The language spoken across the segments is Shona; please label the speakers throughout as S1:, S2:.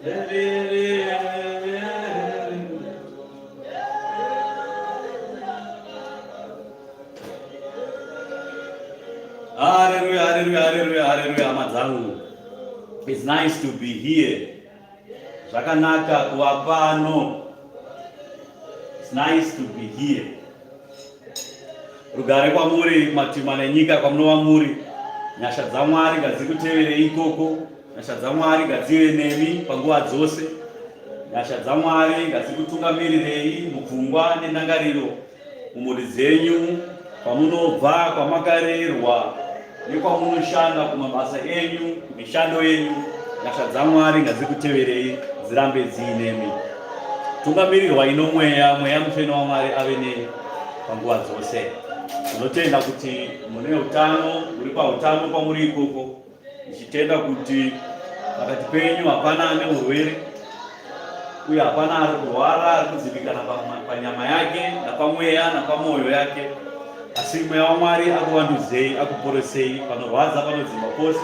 S1: Hallelujah, hallelujah, hallelujah, hallelujah, hama dzangu. It's nice to be here. Zvakanaka kuva pano. It's nice to be here. Rugare kwamuri matima nenyika kwamunova muri. Nyasha dzaMwari ngadzikuteverei ikoko. Nyasha dzaMwari ngadzive nemi panguva dzose. Nyasha dzaMwari ngadzikutungamirirei mupfungwa nendangariro mumhuri dzenyu, kwamunobva, kwamakarerwa nekwamunoshanda kumabasa enyu, kumishando yenyu. Nyasha dzaMwari ngadzikuteverei dzirambe dziinemi. Tungamirirwai nomweya, mweya mutsvene waMwari ave nemi panguva dzose. Tinotenda kuti mune utano, muri pautano kwamuri ikoko. Ndichitenda kuti pakati penyu hapana ane urwere uye hapana ari kurwara ari kudzimbikana panyama yake napamweya napamwoyo yake, asi mweya waMwari akuvandudzei akuporesei panorwadza panodzimba pose,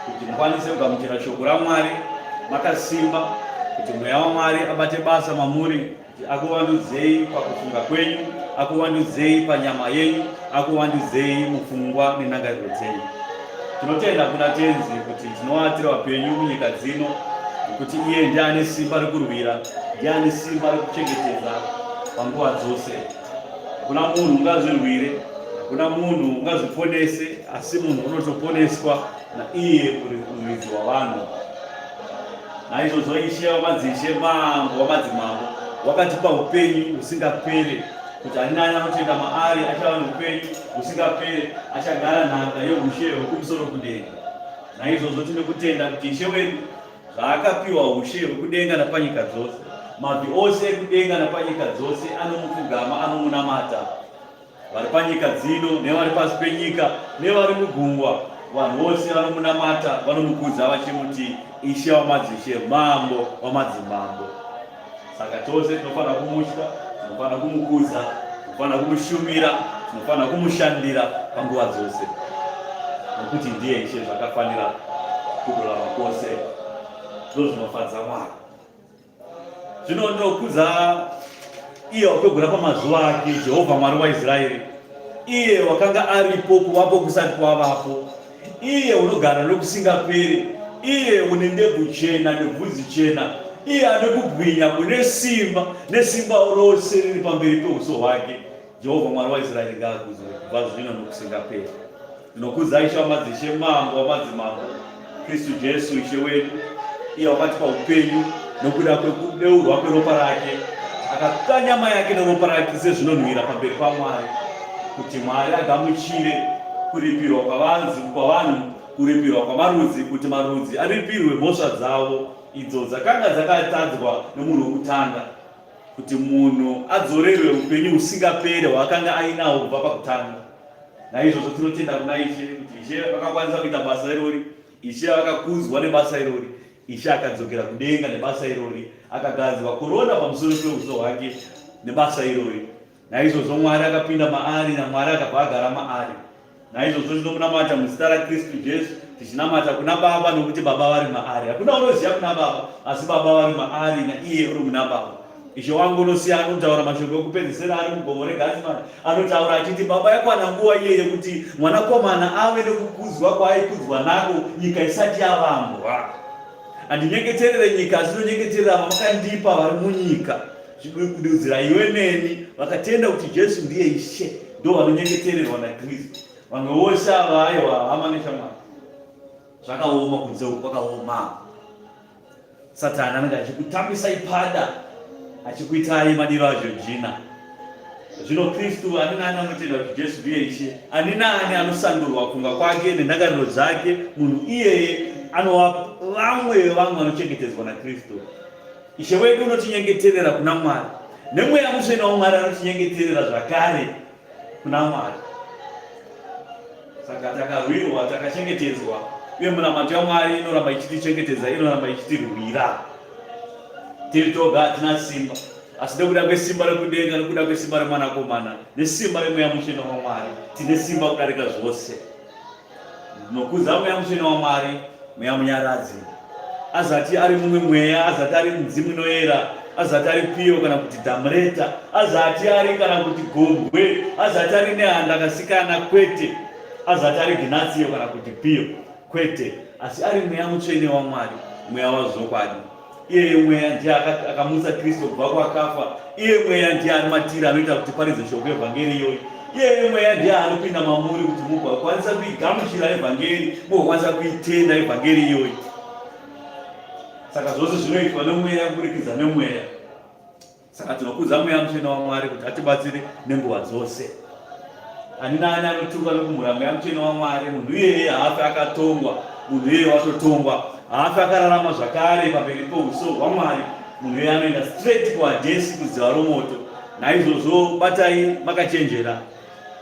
S1: kuti mukwanise kugamuchira shoko raMwari makasimba, kuti mweya waMwari abate basa mamuri Kuti akuvandudzei pakufunga kwenyu, akuvandudzei panyama yenyu, akuvandudzei mupfungwa nendangariro dzenyu. Tinotenda kuna Tenzi kuti tinova tiri vapenyu munyika dzino, nokuti iye ndiye ane simba rekurwira, ndiye ane simba rekuchengetedza panguva dzose. Hakuna munhu ungazvirwire, hakuna munhu ungazviponese, asi munhu unotoponeswa naiye muridzi wavanhu. Naizvozvo Ishe wamadzishe, Mambo wamadzimambo, wakatipa upenyu husingapere, kuti ani nani anotenda maari achava noupenyu husingapere, achagara nhaka youshe hwekumusoro kudenga. Naizvozvo tine kutenda kuti Ishe wedu zvaakapiwa ushe hwekudenga napanyika dzose, mabvi ose ekudenga napanyika dzose anomupfugama, anomunamata. Vari panyika dzino nevari pasi penyika nevari mugungwa, vanhu vose vanomunamata vanomukudza vachimuti Ishe wamadzishe, Mambo wamadzimambo. Saka tose tinofanira kumutya, tinofanira kumukudza, tinofanira kumushumira, tinofanira kumushandira panguva dzose, nokuti ndiye Ishe zvakafanira kururama kwose. Ndozvinofadza Mwari. Zvino ndinokudza iye wakwegura pamazuva ake, Jehovha Mwari waIsraeri, iye wakanga aripo kuvapo kusati kwavapo, iye unogara nokusingaperi, iye une ndebvu chena nebvudzi chena, iye ane kubwinya kune simba, nesimba rose riri pamberi peuso hwake. Jehovha Mwari waIsraeri ngaakudzwe kubva zvino nokusingaperi. Ndinokudza Ishe wamadzishe, Mambo wamadzimambo, Kristu Jesu Ishe wedu, iye wakatipa upenyu nokuda kwekudeurwa kweropa rake, akapa nyama yake neropa rake sezvinonhuhwira pamberi paMwari, kuti Mwari agamuchire kuripirwa kwavanhu, kuripirwa kwamarudzi, kuti marudzi aripirwe mhosva dzavo idzo dzakanga dzakatadzwa nomunhu wokutanga. kuti munhu adzorerwe upenyu husingapere hwaakanga ainawo kubva pakutanga. Naizvozvo tinotenda kuna Ishe kuti Ishe vakakwanisa kuita basa irori, Ishe vakakudzwa nebasa irori, Ishe akadzokera kudenga nebasa irori, akagadzwa korona pamusoro peuso hwake nebasa irori. Naizvozvo Mwari akapinda maari naMwari akabva agara maari. Naizvozvo tinomunamata muzita raKristu Jesu, tichinamata kuna Baba nokuti Baba vari maari. Hakuna unoziva kuna Baba, asi Baba vari maari naiye uri muna Baba. Ishe wangu unosiya anotaura mashoko ekupedzisira ari mugomo reGatsemani. Anotaura achiti, Baba, yakwana nguva iye yekuti mwanakomana ave nekukudzwa kwaaikudzwa nako nyika isati yavambwa. Handinyengeterere nyika, asi ndinonyengeterera vamakandipa vari munyika. Kududzira iwe neni vakatenda kuti Jesu ndiye Ishe ndo vanonyengetererwa naKristu. Vamwe vose ava aiwa hama neshamwari. Zvakaoma kunze uku kwakaoma. Satani anenge achikutambisai pada achikuitai madiro aJojina. Zvino Kristu ani naani anotenda kuti Jesu ndiye Ishe, ani naani anosandurwa kufunga kwake nendangariro dzake, munhu iyeye anova vamwe vevamwe vanochengetedzwa naKristu. Ishe wedu unotinyengeterera kuna Mwari, neMweya Mutsvene waMwari anotinyengeterera zvakare kuna Mwari. Saka takarwirwa, takachengetedzwa, uye munamato yaMwari inoramba ichitichengetedza, inoramba ichitirwira. Tiri toga hatina simba, asi nekuda kwesimba rekudenga, nekuda kwesimba reMwanakomana, nesimba reMweya Mutsvene waMwari, tine simba kudarika zvose. Ndinokudza Mweya Mutsvene waMwari, Mweya Munyaradzi. Azati ari mumwe mweya, azati ari mudzimu inoyera, azati ari piyo kana kuti dhamureta, azati ari kana kuti gombwe, azati ari nehanda kasikana, kwete, azati ari Ginatsiyo kana kuti piyo, kwete, asi ari Mweya Mutsvene waMwari, Mweya wazvokwadi. Iyeye Mweya ndiye akamutsa Kristu kubva kwakafa. Iye Mweya ndiye ari matiri anoita kuti paridze shoko evhangeri iyoyi. Iyeye Mweya ndiye anopinda mamuri kuti mugokwanisa kuigamuchira evhangeri, mugokwanisa kuitenda evhangeri iyoyi. Saka zvose zvinoitwa neMweya kuburikidza neMweya. Saka tinokudza Mweya Mutsvene waMwari kuti atibatsire nenguva dzose. Ani naani anotuka nokumhura Mweya Mutsvene waMwari, munhu iyeye haafi akatongwa, munhu iyeye watotongwa, haafi akararama zvakare pamberi pouso hwaMwari. Munhu iyeye anoenda straight kuHadhesi, kudziva romoto. Naizvozvo batai makachenjera,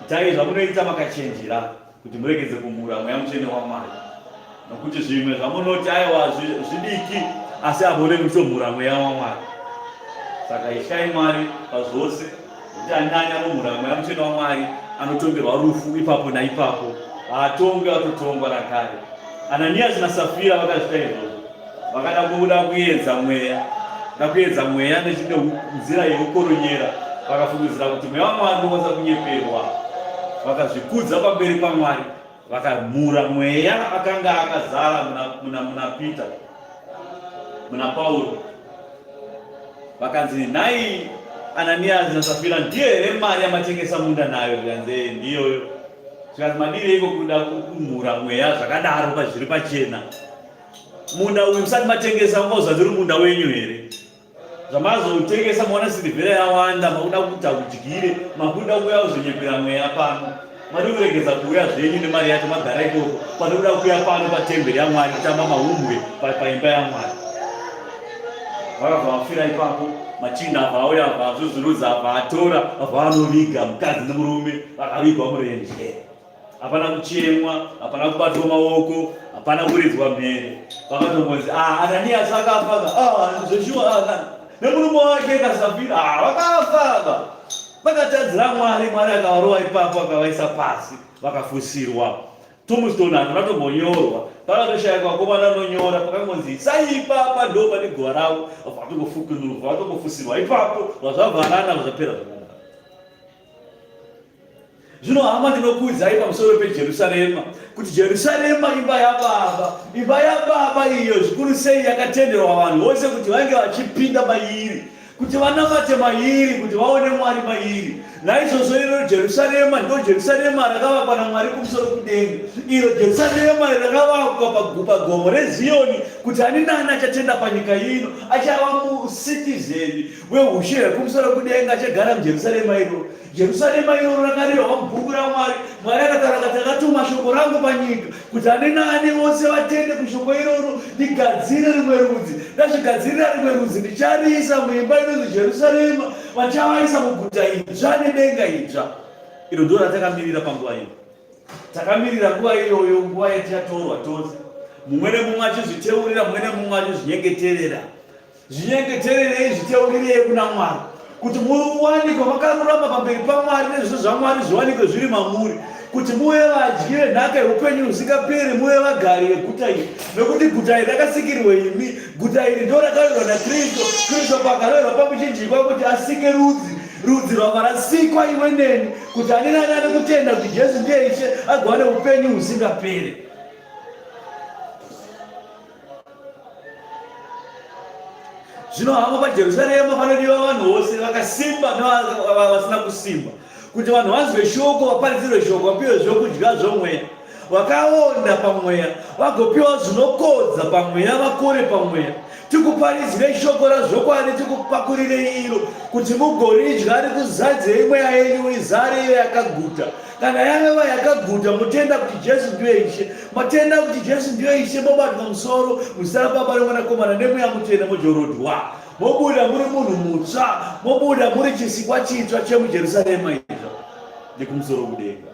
S1: itai zvamunoita makachenjera. kuti muregedze kumhura Mweya Mutsvene waMwari, nokuti zvimwe zvamunoti aiwa zvidiki, asi apo unenge muchitomhura Mweya waMwari. Saka ityai Mwari pazvose, nokuti ani nani anomhura Mweya Mutsvene waMwari anotongerwa rufu ipapo naipapo, haatongwi atotongwa nakare. Ananiasi naSafira vakazvita izvozvo, vakada kuda kuedza mweya, kuda kuedza mweya nenzira yeukoronyera, vakafungidzira kuti mweya waMwari unokwanisa kunyeperwa, vakazvikudza pamberi paMwari, vakamhura mweya akanga akazara muna, muna, muna Peter, muna Pauro. Vakanzi, nhai Ananiasi naSafira, ndiyo here mari yamatengesa munda nayo? Zvikanzi, ndiyoyo. Zvikanzi madireiko kuda kumhura mweya zvakadaro pazviri pachena? Munda uyu musati matengesa unga uri munda wenyu here? Zvamazotengesa maona sirivhera yawanda makuda kuita udyire, makuda kuuya kuzonyepera mweya pano. Mari kuregedza kuuya zvenyu nemari yacho magara ikoko pane kuda kuuya pano patemberi yaMwari kutamba mahumbwe paimba yaMwari. Vakabva vafira ipapo machinda abva auya abva azvuzurudza abva atora abva anoviga mukadzi nemurume vakavigwa murenje. Hapana kuchemwa, hapana kubatwa maoko, hapana kuridzwa mhere. Vakatongonzi ah, Ananias akafa ah, zveshuwa ah, nemurume wake kaSafira ah, vakafa vakatadzira Mwari, Mwari akavarova ipapo akavaisa pasi vakafusirwa. Tombstone harina tombonyorwa, pakatoshayikwa vakomana anonyora, pakangonzi isai ipapa ndo pane guva ravo, vatongofukunurwa, vatongofusirwa ipapo, vazvavharana zvapera zvakadaro. Zvino hama, ndinokuudzai pamusoro peJerusarema, kuti Jerusarema imba yaBaba, imba yaBaba iyo zvikuru sei yakatenderwa vanhu vose kuti vange vachipinda mairi, kuti vanamate mairi, kuti vaone Mwari mairi. Naizvozvo iro Jerusarema ndo Jerusarema rakavakwa naMwari kumusoro kudenga, iro Jerusarema rakavakwa pagomo reZiyoni, kuti ani nani achatenda panyika ino achava musitizeni wehushe hwekumusoro kudenga, achagara muJerusarema iroro. Jerusarema iroro rakarehwa mubhuku raMwari. Mwari akataura akati, Ndakatuma shoko rangu panyika kuti ani naani vose vatende kushoko iroro, ndigadzire rimwe rudzi. Ndazvigadzirira rimwe rudzi, ndichariisa muimba inonzi Jerusarema, vachavaisa muguta idzva nedenga idzva. Iro ndiro ratakamirira panguva ino. Takamirira nguva iyoyo, nguva yatichatorwa tose, mumwe nemumwe achizviteurira, mumwe nemumwe achizvinyengeterera. Zvinyengetererei, zviteurirei kuna Mwari, kuti muwanikwe makarurama pamberi paMwari, nezviso zvaMwari zviwanikwe zviri mamuri, kuti muve vadyi venhaka yeupenyu husingaperi, muve vagari veguta iri. Nokuti guta iri rakasikirwa imi, guta iri ndo rakaroverwa naKristu, Kristu paakaroverwa pamuchinjikwa kuti asike rudzi, rudzi rwabva rasikwa iwe neni, kuti ani nani ane kutenda kuti Jesu ndiye Ishe agowane upenyu husingaperi. Zvino hama, paJerusarema panodiwa vanhu vose vakasimba nevasina kusimba, kuti vanhu vanzwe shoko, vaparidzirwe shoko, vapiwe zvokudya zvomweya, vakaonda pamweya vagopiwa zvinokodza pamweya, vakore pamweya. Tikuparidzirei shoko razvokwadi, tikupakurirei iro, kuti mugoridya rikuzadzei mweya yenyu izare iyo yakaguta. Kana yaveva yakaguta, motenda kuti Jesu ndiye Ishe. Matenda kuti Jesu ndiye Ishe, mobatwa musoro muzita raBaba neMwanakomana neMweya Mutsvene, mojorodwa. Mobuda muri munhu mutsva, mobuda muri chisikwa chitsva chemuJerusarema idzva nekumusoro kudenga.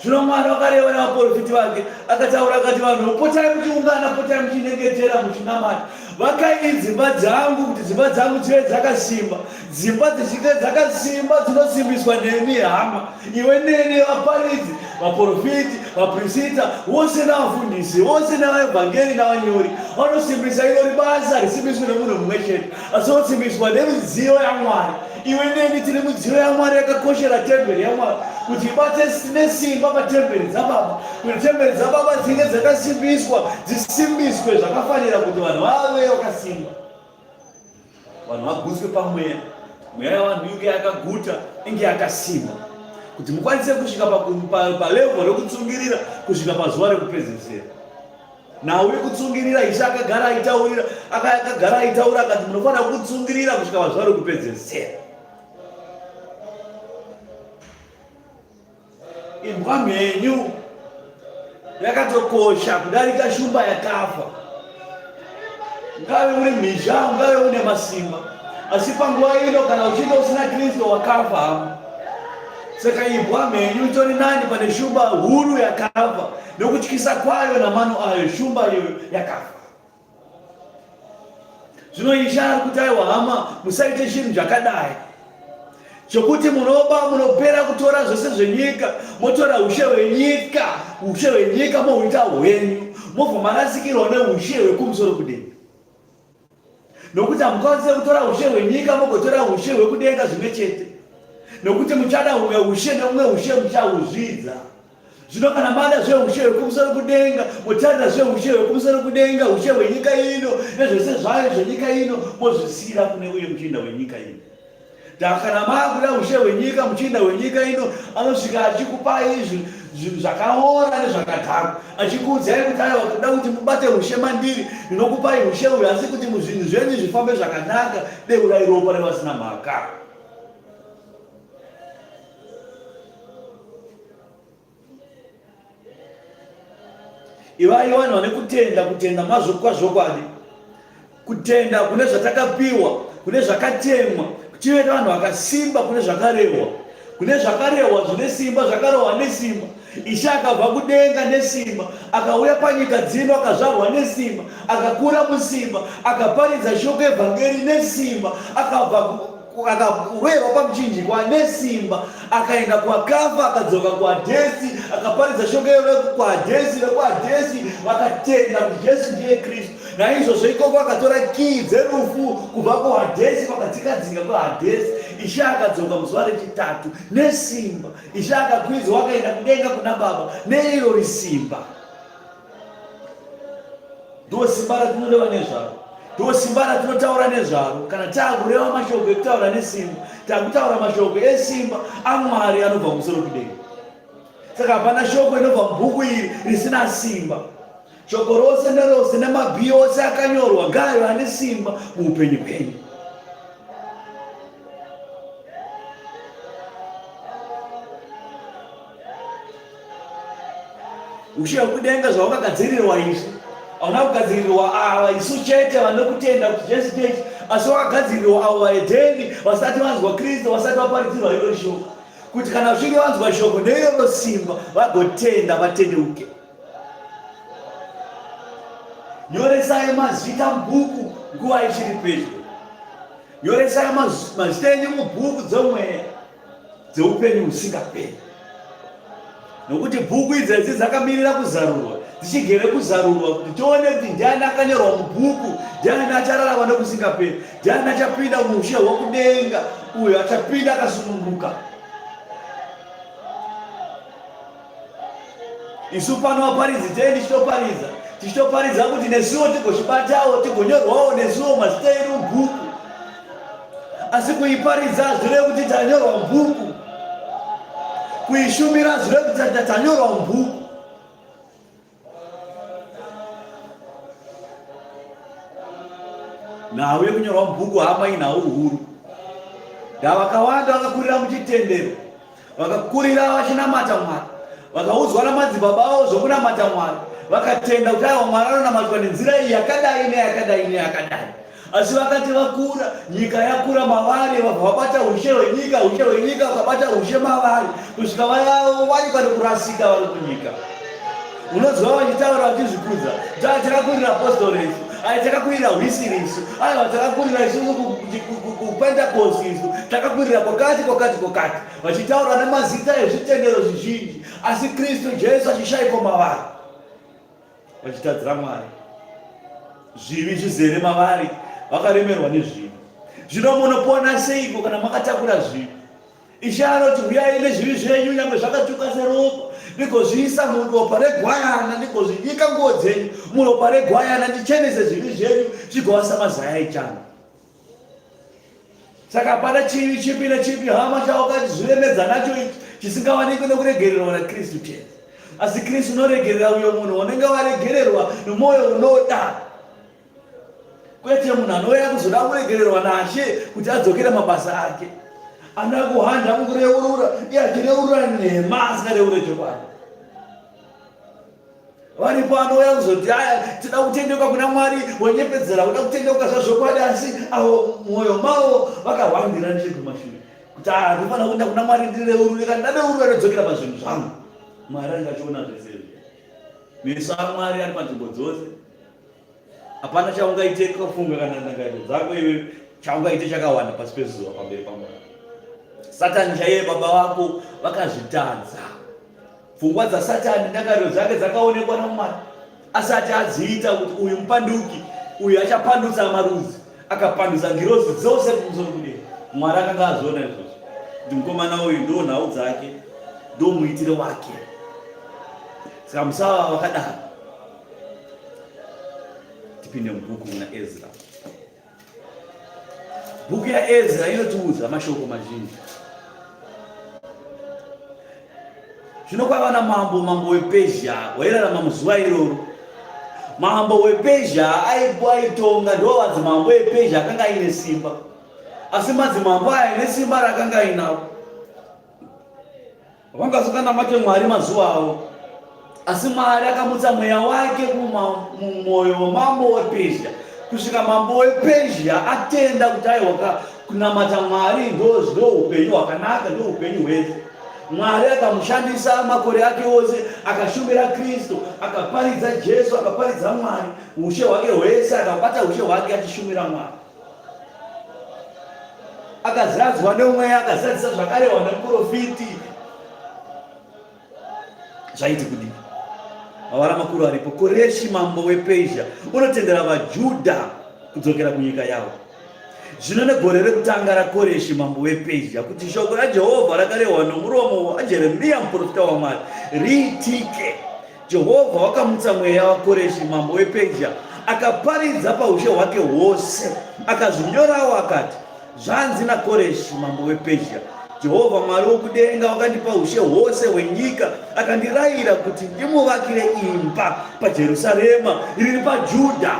S1: Zvino Mwari wakareva navaporofiti vake, akataura akati, Vanhu potai muchiungana, potai muchinyengetera, muchinamata. Vakai dzimba dzangu kuti dzimba dzangu dzive dzakasimba. Dzimba dzichinge dzakasimba dzinosimbiswa nemi hama, iwe neni, vaparidzi, vaporofiti, vaprisita, vose navafundisi, vose navaevhangeri navanyori. Vanosimbisa irori basa risimbiswe nemunhu mumwe chete, asi vosimbiswa nemidziyo yaMwari. Iwe neni tiri midziyo yaMwari yakakoshera temberi yaMwari kuti ibate nesimba patemberi dzababa, kuti temberi dzababa dzinge dzakasimbiswa, dzisimbiswe zvakafanira kuti vanhu vave vakasimba, vanhu vagutswe pamweya, mweya yavanhu inge yakaguta, inge yakasimba, kuti mukwanise kusvika palevel rekutsungirira kusvika pazuva rekupedzisira. Nhau yekutsungirira Ishe akagara aitaurira akagara aitaura akati munofanira kutsungirira kusvika pazuva rekupedzesera. Imbwa mhenyu yakatokosha kudarika shumba yakafa. Ungave uri mhizha, ungave une masimba, asi panguva ino kana uchinge usina Kristu wakafa hama. Saka imbwa mhenyu itori nani pane shumba huru yakafa nokutyisa kwayo namano ayo, shumba iyoyo yakafa. Zvino Ishe ari kuti aiwa hama, musaite chinhu chakadai chokuti munoba munopera kutora zvose zvenyika motora ushe hwenyika ushe hwenyika mohuita hwenyu mobva marasikirwa neushe hwekumusoro kudenga nokuti hamukwanise kutora ushe hwenyika mogotora ushe hwekudenga zvimwe chete nokuti muchada humwe ushe neumwe ushe muchahuzvidza Zvino kana mada zveushe hwekumusoro kudenga, motarira zveushe hwekumusoro kudenga, ushe hwenyika ino nezvese zvayo zvenyika ino, mozvisiira kune uye muchinda wenyika ino. Kana makuda ushe hwenyika, muchinda wenyika ino anosvika achikupai zvinhu zvakaora nezvakadhakwa, achikuudzai kuti aiwa, kuda kuti mubate ushe mandiri, ndinokupai ushe uyu, asi kuti muzvinhu zvenyu zvifambe zvakanaka, deurai ropa revasina mhaka. Ivai vanhu vane kutenda, kutenda mazvokwazvokwadi, kutenda kune zvatakapiwa, kune zvakatemwa, tive vanhu vakasimba kune zvakarehwa, kune zvakarehwa zvine simba, zvakarohwa nesimba. Ishe akabva kudenga nesimba, akauya panyika dzino, akazvarwa nesimba, akakura musimba, akaparidza shoko evhangeri nesimba, akabva akaroverwa pamuchinjikwa nesimba akaenda kwakafa akadzoka kuhadhesi akaparidza shoko vekuhadhesi vekuhadhesi vakatenda kuti Jesu ndiye Kristu. Naizvozvo ikoko akatora kiyi dzerufu kubva kuhadhesi kwakadzikadzika kwehadhesi. Ishe akadzoka muzuva rechitatu nesimba. Ishe akakwidzwa akaenda kudenga kuna Baba neirori simba. Ndo simba ratinoreva nezvaro, ndo simba ratinotaura nezvaro. Kana taakureva mashoko ekutaura nesimba, takutaura mashoko esimba aMwari anobva kumusoro kudenga. Saka hapana shoko inobva mubhuku iri risina simba. Shoko rose nerose nemabhii ose akanyorwa ngaayo ane simba muupenyu hwenyu. Ushe hwekudenga zvawakagadzirirwa isu, hauna kugadzirirwa ava isu chete vanokutenda kuti Jesu chete, asi wakagadzirirwa avo vahedheni vasati vanzwa Kristu, vasati vaparidzirwa iro shoko, kuti kana vachinge vanzwa shoko neiroro simba vagotenda vatendeuke. Nyoresai mazita mubhuku nguva ichiri pedyo. Nyoresai mazita enyu mubhuku dzomweya dzeupenyu husingaperi. Nokuti bhuku idzedzi dzakamirira kuzarurwa, dzichigere kuzarurwa kuti tione kuti ndiani akanyorwa mubhuku, ndiani achararama nokusingaperi, ndiani achapinda muushe hwokudenga, uyo achapinda akasununguka. Isu pano vaparidzi tei tichitoparidza, tichitoparidza kuti nesuwo tigochibatawo, tigonyorwawo nesuwo mazita edu mubhuku. Asi kuiparidza hazvirevi kuti tanyorwa mubhuku, kuishumira hazvirevi kuti tanyorwa mubhuku. Nhau yekunyorwa mubhuku hama inhau huru. Ndavakawanda vakakurira muchitendero, vakakurira vachinamata Mwari, vakaudzwa namadzibaba avo zvokunamata Mwari, vakatenda kuti aiwa Mwari anonamatwa nenzira iyi yakadai neyakadai neyakadai. Asi vakati vakura, nyika yakura mavari, vabva vabata ushe hwenyika, ushe hwenyika vakabata ushe mavari, kusvika vawanikwa nekurasika vari kunyika. Unonzwa vachitaura vachizvikudza, takakurira apostori isu, ai takakurira hwisiri isu, aiwa takakurira isusu kupentekosti isu, takakurira kwakati kwakati kwakati, vachitaura nemazita ezvitendero zvizhinji, asi Kristu Jesu achishaikwa mavari. Vachitadzira Mwari, zvivi zvizere mavari, vakaremerwa nezvivi. Zvino munopona seiko kana makatakura zvivi? Ishe anoti, Huyai nezvivi zvenyu, nyangwe zvakatsvuka seropa, ndigozviisa muropa regwayana, ndigozvinyika nguo dzenyu muropa regwayana, ndichenese zvivi zvenyu, zvigova samazaya echando. Saka hapana chivi chipi nechipi hama chawakazviremedza nacho ichi chisingawanikwi nekuregererwa naKristu chete. Asi Kristu unoregerera uyo munhu unenge waregererwa nomwoyo unoda. Kwete munhu anouya kuzoda kuregererwa naShe kuti adzokere mabasa ake. Anoda kuhanda mukureurura, iye achireurura nhema asingareure chokwadi. Varipo anouya kuzoti aya tida kutendeuka kuna Mwari, wonyepedzera kuda kutendeuka zvazvokwadi, asi avo mwoyo mavo vakahwandira nechekumashure kuti aa ndinofanira kuenda kuna Mwari ndireurure, kana ndareurura ndodzokera pazvinhu zvangu. Mwari anenge achiona zvese izvi. Meso aMwari ari panzvimbo dzose. Hapana chaungaite kufunga kana ndangariro dzako iwe chaungaite chakawanda pasi pezuva pamberi paMwari. Satani chaiye baba vako vakazvitadza. Pfungwa dzaSatani ndangariro dzake dzakaonekwa naMwari asati adziita kuti uyu mupanduki, uyu achapandutsa marudzi, akapandutsa ngirozi dzose kumusoro kudenga. Mwari akanga azviona izvozvo kuti mukomana uyu ndo nhau dzake, ndo muitiro wake. Saka musava vakadaro. Tipinde mubhuku muna Ezra. Bhuku yaEzra inotiudza mashoko mazhinji. Zvino kwaiva namambo, mambo wePezhia, wairarama muzuva iroro. Mambo wePezhia aitonga, ndiwo madzimambo ePezhia akanga aine simba. Asi madzimambo aya nesimba raakanga ainaro Vanga vasinganamate Mwari mazuva avo. Asi Mwari akamutsa mweya wake mumwoyo wamambo wePezhia kusvika mambo wePezhia atenda kuti aiwa kunamata Mwari ndo upenyu hwakanaka, ndo upenyu hwese. Mwari akamushandisa makore ake ose, akashumira Kristu, akaparidza Jesu, akaparidza Mwari, ushe hwake hwese, akabata ushe hwake achishumira Mwari. Akazadzwa nemweya, akazadzisa zvakarehwa nemuprofiti. Zvaiti kudii? Mavara makuru aripo. Koreshi mambo wePezhia unotendera vaJudha kudzokera kunyika yavo. Zvino negore rekutanga raKoreshi mambo wePezhia, kuti shoko raJehovha rakarehwa nomuromo waJeremiya muprofita waMwari riitike. Jehovha wakamutsa mweya waKoreshi mambo wePezhia, akaparidza paushe hwake hwose, akazvinyorawo akati, Zvanzi naKoreshi mambo wePezhia, Jehovha Mwari wokudenga wakandipa ushe hwose hwenyika, akandirayira kuti ndimuvakire imba paJerusarema riri paJudha.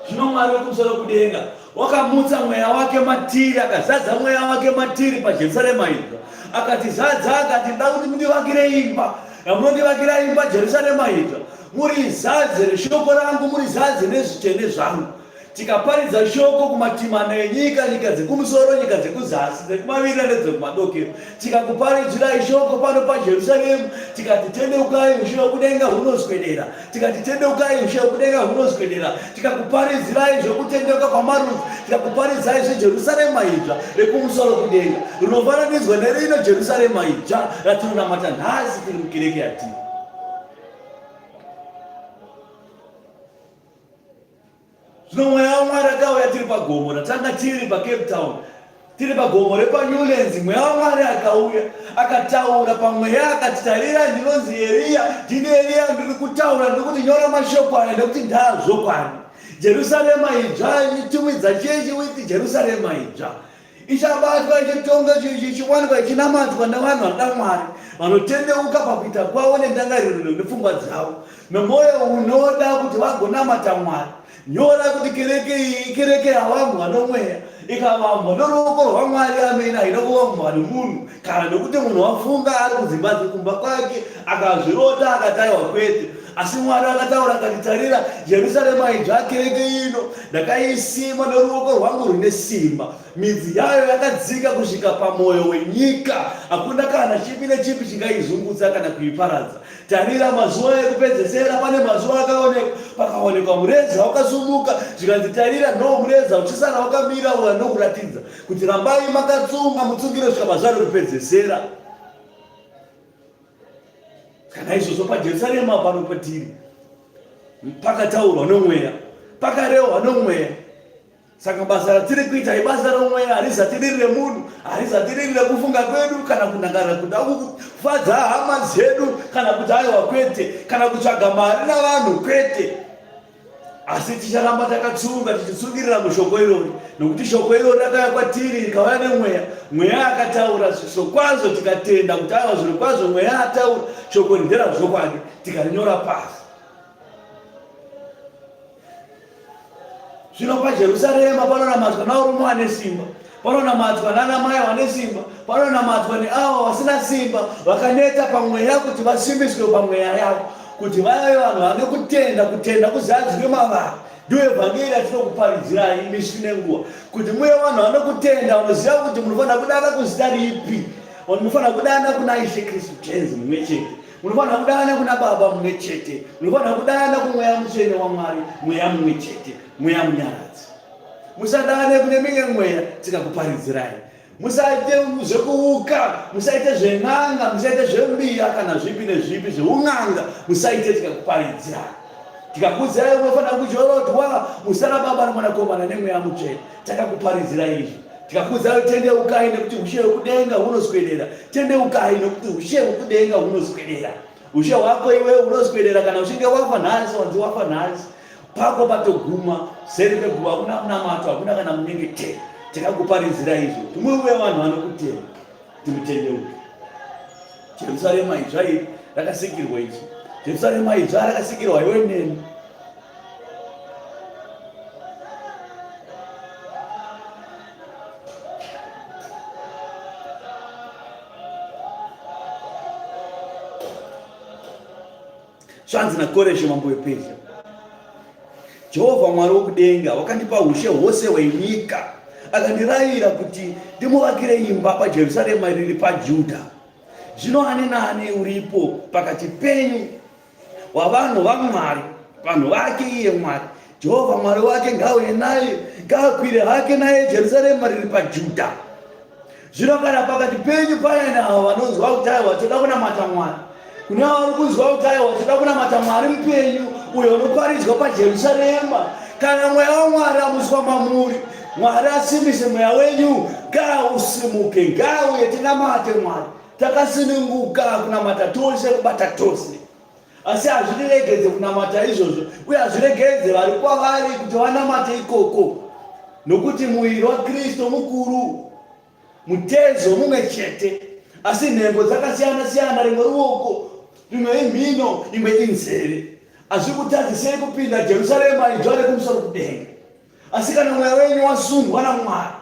S1: Zvino Mwari wekumusoro kudenga wakamutsa mweya wake matiri, akazadza mweya wake matiri paJerusarema idzva, akatizadza akati, nda kuti mundivakire imba, yamunondivakira imba Jerusarema idzva, murizadze neshoko rangu, murizadze nezvitsvene zvangu. Tikaparidza shoko kumatimana enyika, nyika dzekumusoro, nyika dzekuzasi, dzekumavirira nedzekumadokero. Tikakuparidzirai shoko pano paJerusaremu, tikati tendeukai, ushe hwekudenga hunoswedera. Tikati tendeukai, ushe hwekudenga hunoswedera. Tikakuparidzirai zvekutendeuka kwamarudzi, tikakuparidzai zveJerusarema idzva rekumusoro kudenga, rinofananidzwa nerino Jerusarema idzva ratinonamata nhasi tiri mukereke yatiri. Zvino mweya waMwari akauya tiri pagomo ratanga tiri paCape Town, tiri pagomo repaNewlands. Mweya waMwari akauya akataura pamweya akati, tarira, ndinonzi Eriya, ndini Eriya, ndiri kutaura, ndiri kuti nyora mashoko aya nekuti ndaazvokwadi. Jerusarema idzva, itumidza chechi witi Jerusarema idzva. Ichabatwa ichitonga ichiwanikwa ichinamatwa nevanhu vanoda Mwari, vanotendeuka pakuita kwavo nendangariro nepfungwa dzavo, nomwoyo unoda kuti vagonamata Mwari. Nyora kuti kereke iyi ikereke yavanhu vanomweya. Ikavambwa noruoko rwaMwari amene, haina kuvambwa nomunhu, kana nokuti munhu wafunga ari kudzimba dzekumba kwake akazvirota akati aiwa kwete. Asi Mwari akataura akati, Tarira, Jerusarema idzva, kereke ino, ndakaisima noruoko rwangu rune simba. Midzi yayo yakadzika kusvika pamwoyo wenyika, hakuna kana chipi nechipi chingaizungutsa kana kuiparadza. Tarira, mazuva ekupedzesera, pane mazuva akaonekwa, pakaonekwa mureza wakasumuka, zvikanzi, Tarira, ndo mureza uchisara wakamira uya ndokuratidza kuti rambai makatsunga, mutsungire kusvika mazuva ekupedzesera. Kana izvozvo paJerusarema pano patiri pakataurwa nomweya, pakarehwa nomweya. Saka basa ratiri kuita ibasa romweya, harizati riri remunhu, harizati riri rekufunga kwedu kana kunangana kuda kufadza hama dzedu kana kuti aiwa kwete, kana kutsvaga mari navanhu kwete. Asi ticharamba takatsunga tichitsungirira mushoko irori, nokuti shoko irori rakauya kwatiri rikauya nemweya. Mweya akataura zvirokwazvo, tikatenda kuti aiwa zvirokwazvo mweya ataura shoko iri nderazvokwadi, tikarinyora pasi. Zvino paJerusarema panonamatwa navarume vane simba, panonamatwa nanamai vane simba, panonamatwa neavo vasina simba, vakaneta pamweya kuti vasimbiswe pamweya yavo, kuti vave vanhu vane kutenda, kutenda kuzadzwe mavari. Ndiyo evhangeri yatinokuparidzirai misi nenguva, kuti muve vanhu vane kutenda, vanoziva kuti munofanira kudana kuzita ripi, munofanira kudana kuna Ishe Kristu Tenzi mumwe chete. Munofanira kudana kuna Baba mumwe chete. Munofanira kudana kuMweya Mutsvene waMwari, Mweya mumwe chete, Mweya Munyaradzi. Musadane kune mimwe mweya tikakuparidzirai. Musaite zvekuuka, musaite zven'anga, musaite zvembiya kana zvipi nezvipi zveun'anga, musaite tikakuparidzirai. Tikakuudzai munofanira kujorodwa muzita raBaba noMwanakomana neMweya Mutsvene. Takakuparidzirai izvi. Tikakuudzai tendeukai nekuti ushe hwekudenga hunoswedera. Tendeukai nekuti ushe hwekudenga hunoswedera. Ushe hwako iwe hunoswedera kana uchinge wafa nhasi, wanzi wafa nhasi. Pako patoguma, seri kweguva hakuna munamato, hakuna kana munyengetero. Takakuparidzira izvo. Timuve vanhu vanokutenda. Timutendeuke. Jerusarema idzva iri rakasikirwa isu. Jerusarema idzva rakasikirwa iwe neni. Zvanzi naKoreshi mambo wePezhia, Jehovha Mwari wokudenga wakandipa ushe hwose hwenyika, akandirayira kuti ndimuvakire imba paJerusarema riri paJudha. Zvino ani naani uripo pakati penyu wavanhu vaMwari, vanhu vake iye Mwari, Jehovha Mwari wake ngauye naye, ngaakwire hake naye Jerusarema riri paJudha. Zvino kana pakati penyu paine avo vanonzwa kuti aiwa toda kunamata Mwari, kune avo vari kunzwa kuti aiwa toda kunamata Mwari mupenyu uyo unoparidzwa paJerusarema, kana mweya waMwari amuswa mamuri, Mwari asimbise mweya wenyu, ngausimuke, ngauye tinamate Mwari takasununguka kunamata tose, kubata tose. Asi hazvitiregedze kunamata izvozvo, uye hazviregedze vari kwavari kuti vanamate ikoko, nokuti muviri waKristu mukuru, mutezo mumwe chete, asi nhengo dzakasiyana-siyana, rimwe ruoko, rimwe imhino, imwe inzeve. Hazvikutadzisei kupinda Jerusarema idzva rekumusoro kudenga. Asi kana mweya wenyu wasundwa naMwari,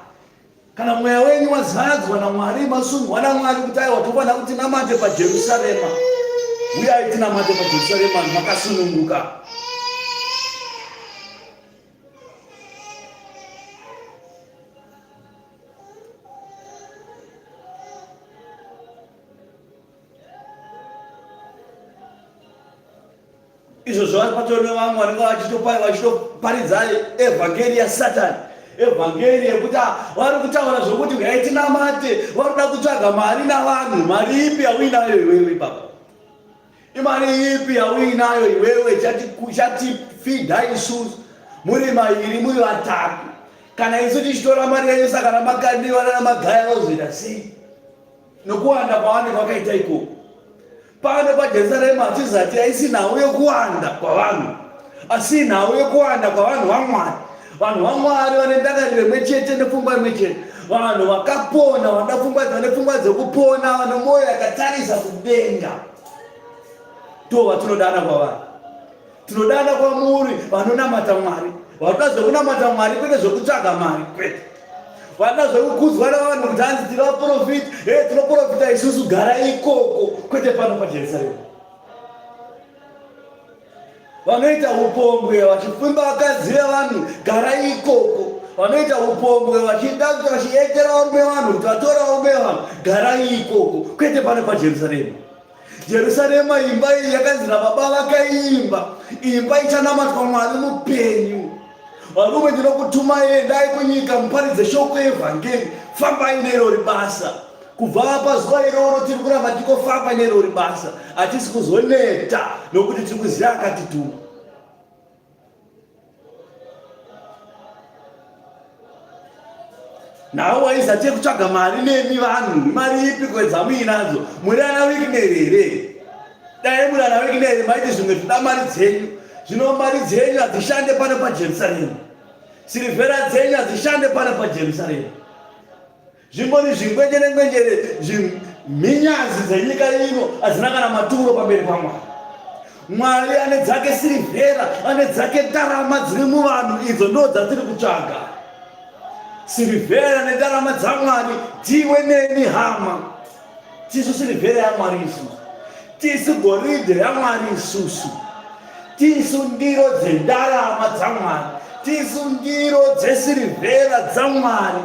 S1: Kana mweya wenyu wazadzwa naMwari, masundwa naMwari kuti aiwa tofanira kuti tinamate paJerusarema. Uyai tinamate paJerusarema makasununguka. Izvozvo vari patori nevamwe vanenge vachitoparidza evhangeri yasatani, evhangeri yekuti ah, vari kutaura zvokuti uyai tinamate, vari kuda kutsvaga mari navanhu. Mari ipi yauinayo iwewe baba? Imari ipi yauinayo iwewe chatifidha isusu muri mairi muri vatatu? Kana isu tichitora mari yenyu, saka namakandiwa nanamagaya vozoita sei? Nokuwanda kwavanenge vakaita ikoko pano paJerusarema hatizati haisi nhau yokuwanda kwavanhu, asi nhau yokuwanda kwavanhu vaMwari. Vanhu vaMwari vane ndangariro imwe chete nepfungwa imwe chete, vanhu vakapona, vanoda pfungwa, vane pfungwa dzekupona, vane mwoyo yakatarisa kudenga, ndo vatinodana kwavari. Tinodana kwamuri vanonamata Mwari, vanoda zvekunamata Mwari kwete zvekutsvaga mari, kwete. Vanoda zvekukudzwa navanhu kuti hanzi tiri vaprofita, e tinoprofita isusu, gara ikoko kwete pano paJerusarema. Vanoita upombwe vachifimba vakadzi vevanhu, gara ikoko. Vanoita upombwe vachida kuti vachietera varume vanhu kuti vatore varume vanhu, garai ikoko kwete pano paJerusarema. Jerusarema imba iyi yakanzi nababa vakaimba, imba ichanamatwa Mwari mupenyu. Varume ndinokutumai, endai kunyika muparidze shoko yevhangeri, fambai nerori basa. Kubva pazuva iroro tiri kuramba tichingofamba nerori basa, hatisi kuzoneta nokuti tiri kuziva akatituma. Nhau waizati yekutsvaga mari nemi vanhu, mari ipi kwedzamuinadzo? Muri ana Wicknell here? Dai muri ana Wicknell maiti zvimwe zvinoda mari dzenyu. Zvino mari dzenyu hadzishande pano paJerusarema. Sirivhera dzenyu hadzishande pano paJerusarema. Zvimbori zvingwenjere ngwenjere zvimhinyazi dzenyika ino hadzina kana maturo pamberi paMwari. Mwari ane dzake sirivhera, ane dzake ndarama dziri muvanhu, idzo ndo dzatiri kutsvaga. Sirivhera nendarama dzaMwari dziwe neni hama. Tisu sirivhera yaMwari isusu, tisu goridhe yaMwari isusu, tisu ndiro dzendarama dzaMwari, tisu ndiro dzesirivhera dzaMwari,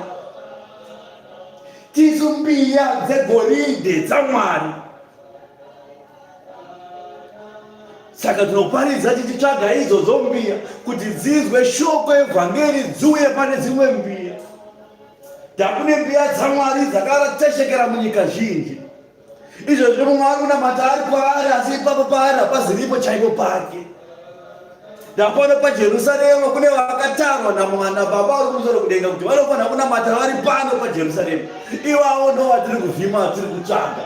S1: tisu mbiya dzegoridhe dzaMwari. Saka tinoparidza tichitsvaga idzodzo mbiya kuti dzinzwe shoko evhangeri dziuye pane dzimwe mbiya. Takune mbiya dzaMwari dzakateshekera munyika zhinji. Izvozvi mumwe ari kunamata ari kwaari, asi ipapo paari hapaziripo chaipo pake. Ndapano paJerusarema kune vakatarwa namwana baba vari kumusoro kudenga kuti vanofanira kunamata vari pano paJerusarema. Ivavo ndo vatiri kuvhima, vatiri kutsvaga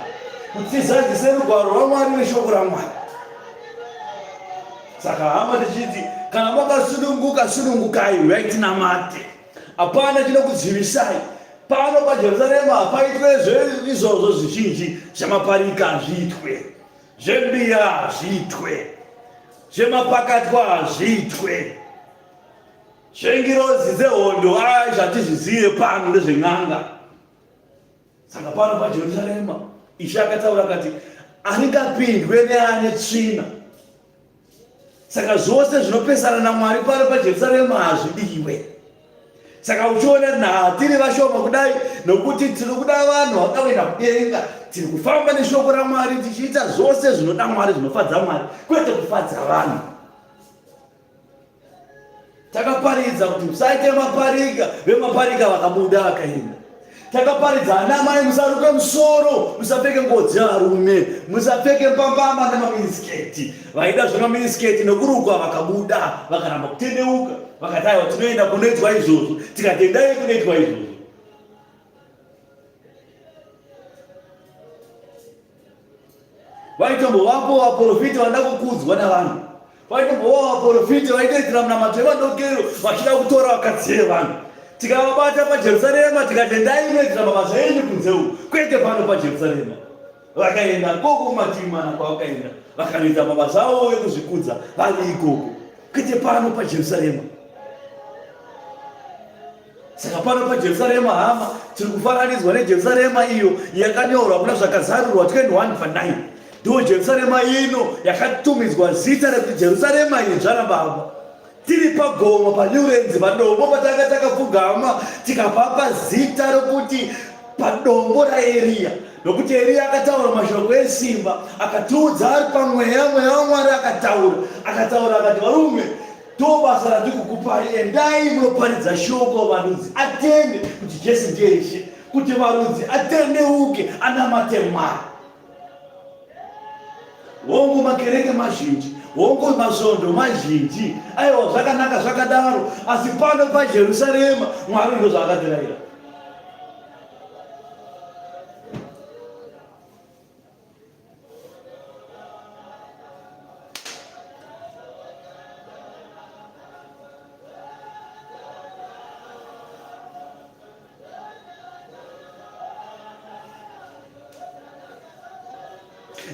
S1: kuti tizadzise rugwaro rwaMwari neshoko raMwari. Saka hama tichiti kana makasununguka sunungukai, uyai tinamate. Hapana chinokudzivisai. Pano paJerusarema hapaitwe izvozvo zvizhinji zvemaparika hazviitwe, zvembiya hazviitwe, zvemapakatwa hazviitwe, zvengirozi dzehondo ai zvatizvizive pano ndezven'anga. Saka pano paJerusarema Ishe akataura akati haringapindwe neane tsvina. Saka zvose zvinopesana naMwari pano paJerusarema hazvidiwe. Saka uchiona nhaa tiri vashoma kudai nokuti tiri kuda vanhu vanoda kuenda kudenga, tiri kufamba neshoko raMwari tichiita zvose zvinoda Mwari zvinofadza Mwari, kwete kufadza vanhu. Takaparidza kuti musaite maparika, vemaparika vakabuda vakaenda. Takaparidza ana amai musaruke musoro, musapfeke nguo dzevarume, musapfeke mbambama nemaminisiketi. Vaida zvemaminisiketi nokurukwa vakabuda vakaramba kutendeuka, vakati aiwa tinoenda kunoitwa izvozvo, tikati endai kunoitwa izvozvo. Vaitombovapo vaprofita vanoda kukudzwa navanhu. Vaitombova vaprofita vaitoitira munamato yemadokero vachida kutora vakadzi vevanhu. Tikavabata paJerusarema tikati endai munoitira mabasa enyu kunze uku, kwete pano paJerusarema. Vakaenda koko kumativi mana kwavakaenda vakanoita mabasa avo ekuzvikudza vari ikoko, kwete pano paJerusarema. Saka pano paJerusarema hama, tiri kufananidzwa neJerusarema iyo yakanyorwa kuna Zvakazarurwa 21 pa 9. Ndiwo Jerusarema ino yakatumidzwa zita rekuti Jerusarema idzva naBaba. Tiri pagomo paNewlands padombo patanga takapfugama tikapapa zita rokuti padombo raEriya nokuti Eriya akataura mashoko esimba akatiudza ari pamweya mweya waMwari akataura akataura akati varume Ndobasa randikukupai, endai munoparidza shoko varudzi atende kuti Jesu ndiye Ishe, kuti varudzi atendeuke anamate Mwari. Hongu makereke mazhinji, hongu masvondo mazhinji, aiwa zvakanaka zvakadaro, asi pano paJerusarema Mwari ndozvaakatirayira.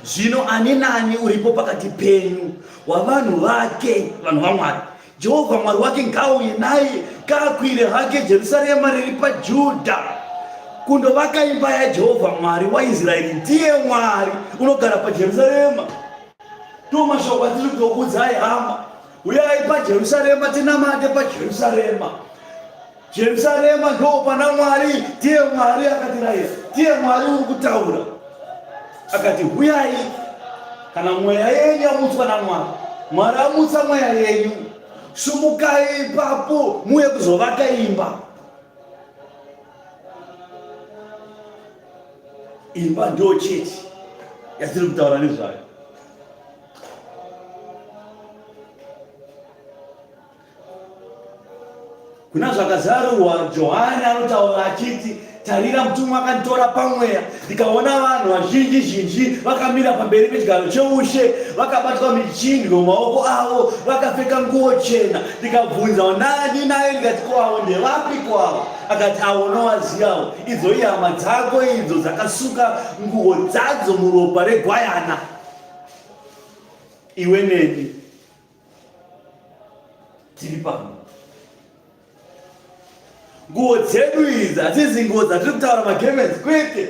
S1: Zvino ani nani uripo pakati penyu wavanhu vake, vanhu vaMwari,
S2: Jehovha Mwari wake ngaauye naye, ngaakwire hake Jerusarema riri paJudha kundovaka imba yaJehovha Mwari waIsraeri. Ndiye Mwari unogara paJerusarema. Ndiwo mashoko atiri kutokuudzai hama. Uyai paJerusarema tinamate paJerusarema. Jerusarema ndo pana Mwari, ndiye Mwari akatirayira, ndiye Mwari uri kutaura. Akati huyai, kana mweya yenyu yamutswa naMwari, Mwari amutsa mweya yenyu, sumukai ipapo muuye kuzovaka imba. Imba ndo chechi yatiri kutaura nezvayo. Kuna zvakazarurwa Johani anotaura achiti, Tarira, mutumwa akanditora pamweya, ndikaona vanhu vazhinji zhinji vakamira pamberi pechigaro cheushe, vakabatwa michindwe mumaoko avo, vakapfeka nguo chena. Ndikabvunza nani naye, ndikati, ko avo ndevapi kwavo? Akati, avo unovazivawo, idzo ihama dzako idzo dzakasuka nguo dzadzo muropa regwayana. Iwe neni tiri pano nguo dzedu idzi hadzizi nguo dzatiri kutaura magemenzi kwete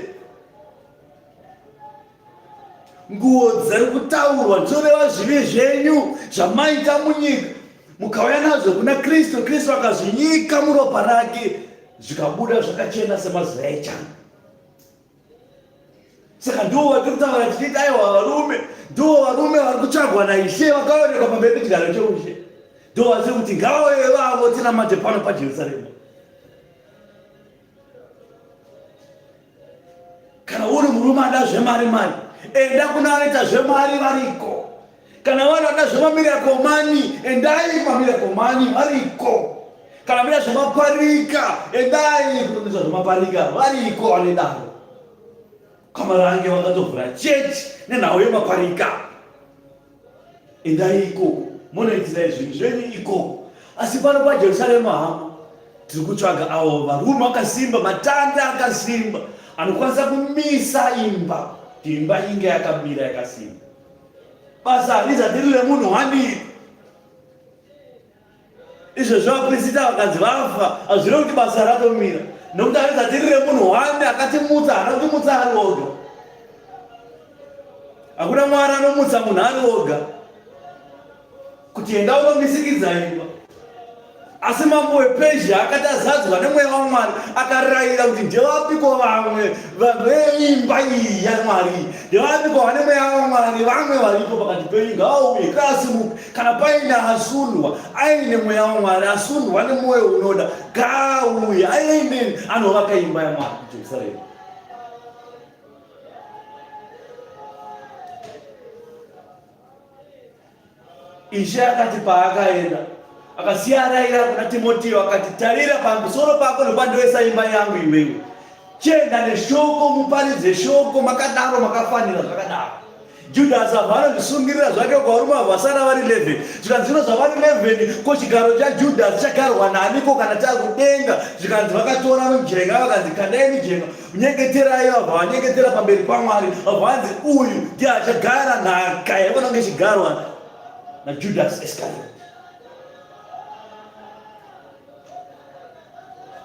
S2: nguo dziri kutaurwa dzinoreva zvivi zvenyu zvamaita munyika mukauya nazvo kuna kristu kristu akazvinyika muropa rake zvikabuda zvakachena semazuva echando Saka ndivo vatiri kutaura tichiti aiwa varume ndivo varume vari kutsvagwa naIshe vakaonekwa pamberi pechigaro cheushe. Ndivo vatiri kuti ngavauye vavo tinamate pano paJerusarema. Kana uri murume ada zvemari mari, enda kuna vanoita zvemari variko. Kana vanhu vanoda zvemamiracle money, endai kumamiracle money variko. Kana muda zvemaparika, endai kunoita zvemaparika variko vanedaro. Kamarange vakatovhura chechi nenhau yemaparika. Endai ikoko monoitirai zvinhu zvenyu ikoko. Asi pano paJerusarema hama tiri kutsvaga avo varume vakasimba, matanda akasimba anokwanisa kumisa imba kuti imba inge yakamira yakasimba. Basa harizati riri remunhu wani. Izvezvi vapirisita vakanzi vafa, hazvirevi kuti basa ratomira, nokuti harizati riri remunhu wani akatimutsa, haana kutimutsa ari oga. Hakuna Mwari anomutsa munhu ari oga kuti enda unomisikidza imba. Asi mambo wePezhia akati azadzwa nemweya waMwari, akarayira kuti ndevapiko vamwe veimba iyi yaMwari, ndevapiko vane mweya waMwari vamwe varipo pakati penyu, ngavauye, ngaasimuke. Kana paine asundwa aine mweya waMwari, asundwa nemwoyo unoda, ngaauye aende anovaka imba yaMwari kuJerusarema. Ishe akati paakaenda, akasiya araira kuna Timoteo akati, tarira pamusoro pako nopandoisa imba yangu iwewe. Chienda neshoko, muparidze shoko, makadaro makafanira zvakadaro. Judhasi abva anozvisungirira zvake kuvarume avo vasara vari 11. Zvikanzi zvino zvavari 11, ko chigaro chaJudhasi chagarwa naaniko kana chakudenga? Zvikanzi vakatora mujenya vakanzi kandai mijenya. Nyengeterai, vabva vanyengetera pamberi paMwari, vabva vanzi uyu ndiye achagara nhaka yaivona kunge ichigarwa naJudasi Iskarioti.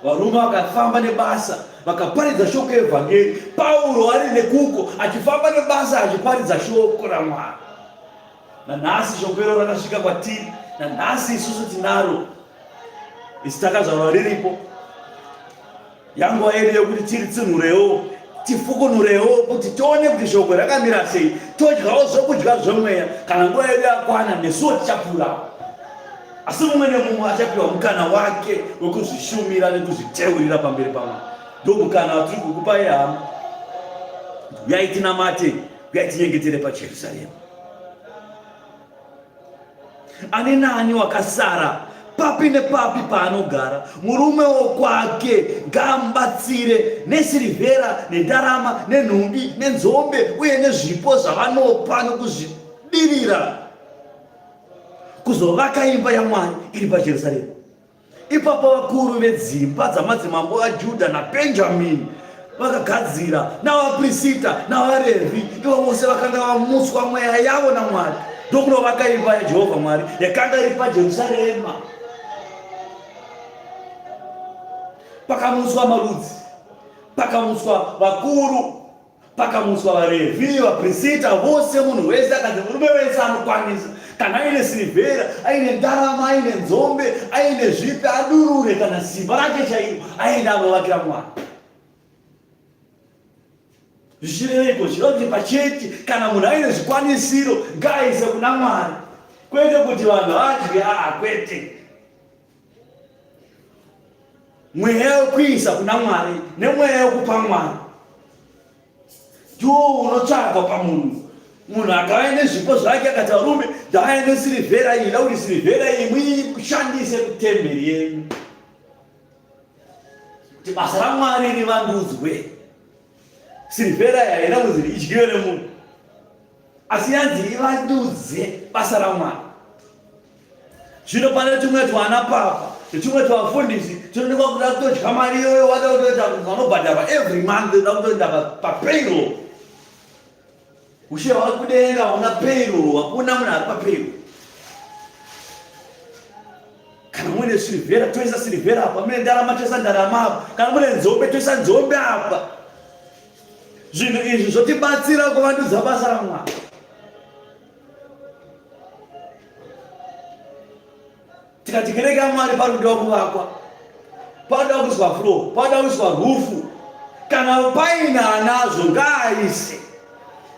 S2: Varume vakafamba nebasa vakaparidza shoko evhangeri. Pauro ari nekuko achifamba nebasa achiparidza shoko raMwari. Nanhasi shoko iro rakasvika kwatiri, nanhasi isusu tinaro. Isu takazvarwa riripo. Yanguva yedu yekuti tiritsinhurewo, tifukunurewo kuti tione kuti shoko rakamira sei, todyawo zvokudya zvemweya. Kana nguva yedu yakwana, nesuwo tichapfuurawo. Asi mumwe nemumwe achapiwa mukana wake wekuzvishumira nekuzviteurira pamberi paMwari. Ndo mukana watiri kukupai hama. Uyai tinamate, uyai tinyengetere paJerusarema. Ani naani wakasara papi nepapi paanogara, murume wokwake ngaamubatsire nesirivhera nendarama nenhumbi nenzombe uye nezvipo zvavanopa nokuzvidirira kuzovaka imba yaMwari iri paJerusarema. Ipapo vakuru vedzimba dzamadzimambo aJudha naBhenjamini vakagadzira navaPrisita navaRevhi, ivo vose vakanga vamutswa mweya yavo naMwari. Ndokunovaka imba yaJehovha Mwari yakanga iri paJerusarema. Pakamutswa marudzi, pakamutswa vakuru, pakamutswa vaRevhi, vaprisita, vose, munhu wese akanzi murume wese anokwanisa, kana aine sirivhera, aine ndarama, aine nzombe, aine zvipi, adurure kana simba rake chairo, aende anovakira Mwari. Zvichireveiko? Zvichireva kuti pachechi kana munhu aine zvikwanisiro ngaaise kuna Mwari, kwete kuti vanhu vadye, aa kwete. Mweya wekuisa kuna Mwari nemweya wekupa Mwari ndiwo unotsvagwa pamunhu. Munhu akauya nezvipo zvake akati, varume, ndauya nesirivhera iyi, nda kuti sirivhera iyi muishandise kutemberi yenyu kuti basa raMwari rivandudzwe. Sirivhera iyi haina kunzi idyiwe nemunhu, asi yanzi ivandudze basa raMwari. Zvino pane tumwe twana papa netumwe twavafundisi tinoonekwa kuda kutodya mari iyoyo, wada kutoita vanobhadharwa every month, uda kutoenda papayroll. Ushe hwakudenga hauna payroll, hakuna munhu ari papayroll. Kana mune sirivhera toisa sirivhera apa, mune ndarama toisa ndarama apa, kana mune nzombe toisa nzombe apa. Zvinhu izvi zvotibatsira kuvandudza basa raMwari. Tikati kereke yaMwari pari kudiwa kuvakwa, panoda kuiswa floor, panoda kuiswa rufu. Kana paine anazvo ngaaise,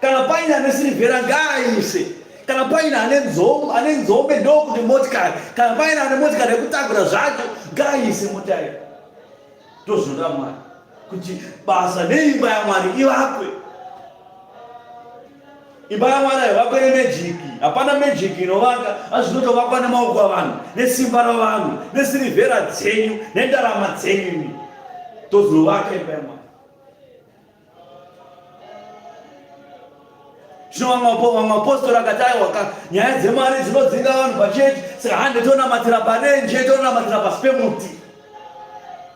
S2: kana paine ane sirivhera ngaaise, kana paine ane nzombe, ane nzombe ndokuti motikari, kana paine ane motikari yekutakura zvacho ngaaise mota iyo. Ndozvinoda Mwari kuti basa neimba yaMwari ivakwe. Imba yaMwari haivakwe nemejiki, hapana mejiki inovaka, asi zvinotovakwa nemaoko avanhu, nesimba ravanhu, nesirivhera dzenyu, nendarama dzenyu imi. Tozonovaka imba yaMwari. Zvino vamwe vapostori akati aiwa ka nyaya dzemari dzinodzinga vanhu pachechi, saka hande tonamatira parenje, tonamatira pasi pemuti.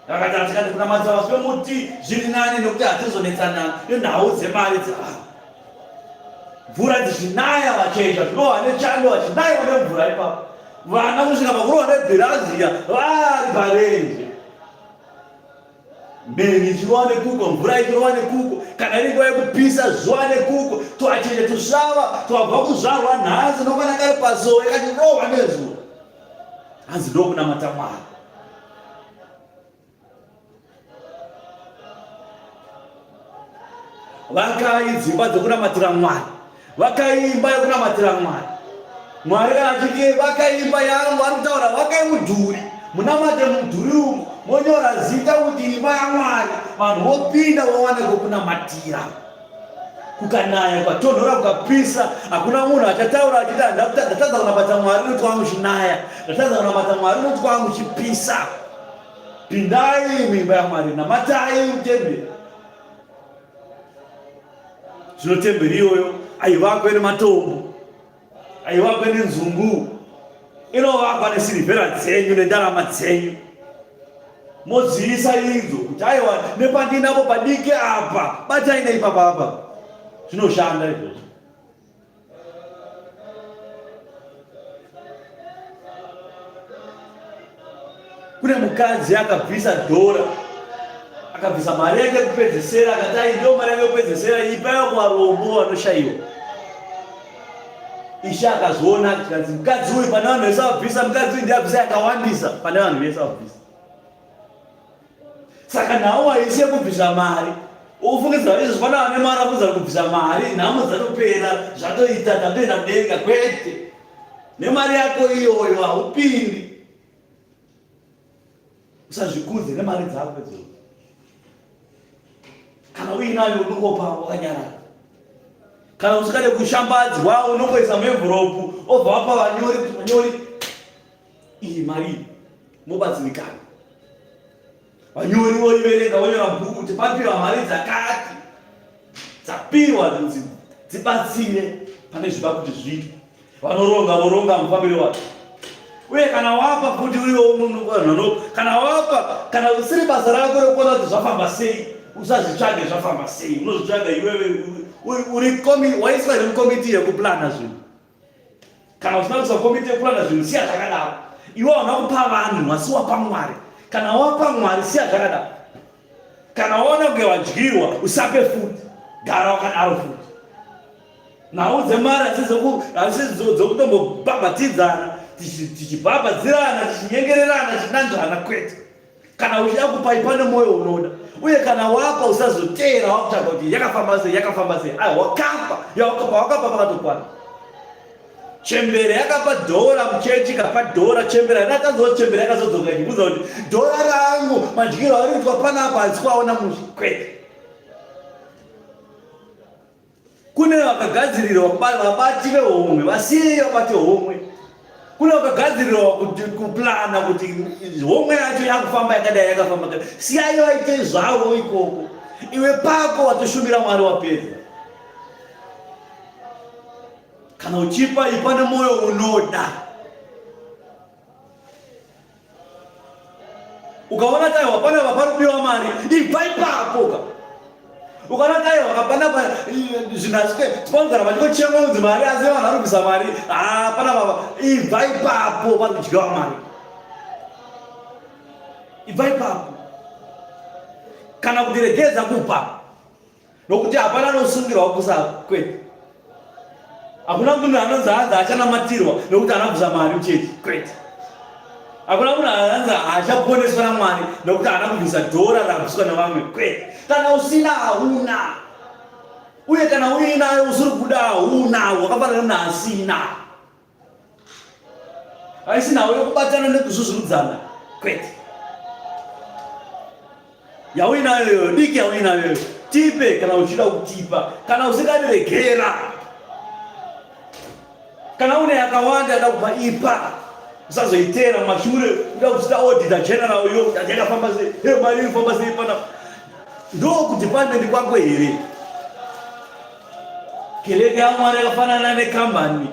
S2: Akati hatikati kunamatira pasi pemuti zviri nani nekuti hatizonetsana nenhau dzemari dzavanhu. Mvura dzichinaya vachecha zvinova nechando vachinaiwa nemvura ipapo. Vana kusvika pakurohwa nebhiraziya vari parenje. Mheni ichirova nekuko, mvura ichirova nekuko, kana iri nguva yekupisa zuva nekuko, twacheche tusvava twabva kuzvarwa nhasi nokwana kari pasowe kachirohwa nezuva. Hanzi ndokunamata Mwari. Vakai dzimba dzekunamatira Mwari. Vakai imba yekunamatira Mwari. Mwari kana achiti vakai imba yangu, ari kutaura vakai mudhuri, munamate mudhuri umu, monyora zita kuti imba yaMwari, vanhu vopinda vowana kwekunamatira. Kukanaya, kukatonhora, kukapisa, hakuna munhu achataura achiti ndatadza kunamata Mwari nekuti kwanga kuchinaya, ndatadza kunamata Mwari nekuti kwanga kuchipisa. Pindai muimba yaMwari, namatai mutemberi. Zvino temberi iyoyo aivakwe nematombo, aivakwe nenzungu, inovakwa nesirivhera dzenyu nendarama dzenyu. Modziisa idzo kuti aiwa nepandinapo padiki apa, batai neipapa apa. Zvinoshanda izvozvo. Kune mukadzi akabvisa dhora, akabvisa mari yake yekupedzesera, akati ai ndiyo mari yake yekupedzesera, ipayo kuvarombo vanoshayiwa. Ishe akazviona tikanzi mukadzi uyu pane vanhu vese vabvisa, mukadzi uyu ndiye abvisa yakawandisa pane vanhu vese vabvisa. Saka nhau haisi yekubvisa mari. Ufungidzira izvo pana vane mari afungidzira kubvisa mari, nhamo dzatopera, zvatoita, tatoenda kudenga. Kwete. Nemari yako iyoyo haupindi. Usazvikudze nemari dzako idzodzo. Kana uinayo unongopa wakanyarara. Kana usingade kushambadzwa unongoisa muenvelope obva wapa vanyori kuti vanyori iyi mari iyi mobatsirikana. Vanyori voiverenga vonyora bhuku kuti papiwa mari dzakati dzapiwa kunzi dzibatsire pane zviba kuti zviitwe. Vanoronga voronga mufambiro wacho. Uye kana wapa futi uriwo munhu kana wapa kana usiri basa rako rekuona kuti zvafamba sei usazvitsvage zvafamba sei unozvitsvaga iwewe uri waiswa here mukomiti yekuplana zvinhu. Kana usina kuisa komiti yekuranda zvinhu siya zvakadaro. Iwe hauna kupa vanhu asi wapa Mwari. Kana wapa Mwari siya zvakadaro. Kana waona kunge wadyirwa usape futi. Gara wakadaro futi. Nhau dzemari hadzisi dzekutombobhabhatidzana tichibhabhadzirana tichinyengererana tichinanzvana kwete. Kana uchida kupa ipa nemwoyo unoda uye kana wapa usazoteera wakutsvaga kuti yakafamba sei yakafamba sei. Aiwa wakapa yawakapa wakapa pakatokwana. Chembere yakapa dhora muchechi ikapa dhora chembere haina kanzwa chembere yakazodzoka ichibvunza kuti dhora rangu madyiro ari kuitwa panapa handisi kuaona mushe kwete. Kune vakagadzirirwa vabati vehomwe, vasiyei vabate homwe. Kune vakagadzirirwa kuti kuplana kuti homwe yacho yakufamba yakadai yakafamba yakadai. Siyai vaite zvavo ikoko. Iwe pako watoshumira Mwari wapedza. Kana uchipa ipa nemwoyo unoda. Ukaona taiwa panapa parikudiwa mari, ibva ipapo ka. Ukaona taiwa panapa zvinhu hazvike panogara vachikochema kunzi mari asi vanhu vari kubvisa mari. Ah, panapa ibva ipapo pari kudyiwa mari. Ibva ipapo. Kana kuti regedza kupa. Nokuti hapana anosungirwa kusa kwete. Hakuna munhu anonzi hanzi achanamatirwa nokuti haana kubvisa mari muchechi kwete. Hakuna munhu anonzi achaponeswa naMwari nokuti haana kubvisa dhora rabviswa nevamwe kwete. Kana usina hauna, uye kana uinayo usiri kuda hauna, wakafanana neasina. Haisi nhau yokubatana nekuzvuzvurudzana kwete. Yauinayo iyoyo diki yauinayo iyoyo tipe kana uchida kutipa, kana usingadi regera. Kana une yakawanda yada kupa ipa, usazoitera mumashure uda kuchita auditor general yo yakafamba sei, hey, mari iri kufamba sei pana ndokudepartment kwako here? Kereke yaMwari yakafanana nekambani.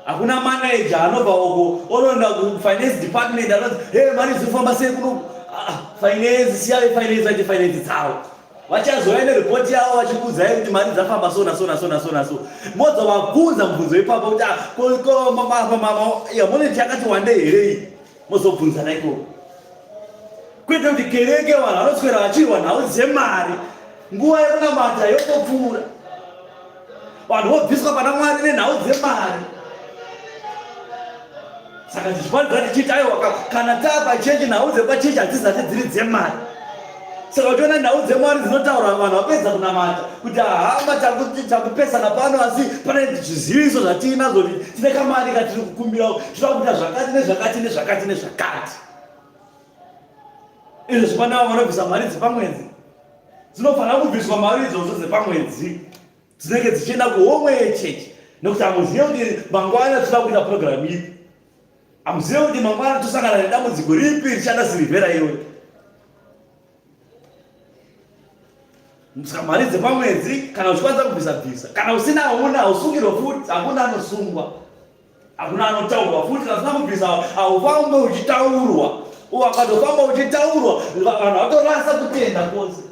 S2: Hakuna manager anobva uko onoenda kufinance department anoti hey, mari dziri sei kuno ah, finance siyai finance vaite finance dzavo vachazouya neripoti yavo vachikuudzai kuti mari dzafamba so naso naso naso naso modza vabvunza mubvunzo ipapo kuti ah, moneti yakati wande here iyi mozobvunzana ikoko kwete kuti kereke vanhu vanoswera vachirwa nhau dzemari nguva yekunamata yotopfuura vanhu vobviswa pana mwari nenhau dzemari saka tichifanira tichiti aiwa kana taapachechi nhau dzepachechi hadzizati dziri dzemari saka uchiona nhau dzemari dzinotaura vanhu vapedza kunamata kuti hama takupesana pano asi pane zviziviso zvatiinazvo kuti tine kamari katiri kukumbirawo tinoda kuita zvakati nezvakati nezvakati nezvakati izvo zvipanavo vanobvisa mari dzepamwedzi dzinofanira kubviswa mari idzodzo dzepamwedzi dzinenge dzichienda kuhomwe yechechi nekuti hamuzive kuti mangwana tinoda kuita purogiramu ipi hamuzive kuti mangwana tosangana nedambudziko ripi richada sirivhera iyoyo saka mari dzepamwedzi kana uchikwanisa kubvisa bvisa kana usina hauna hausungirwe futi hakuna anosungwa Hakuna anotaurwa futi kana usina kubvisa haufambe uchitaurwa. Ukatofamba uchitaurwa vanhu vatorasa kutenda kwose.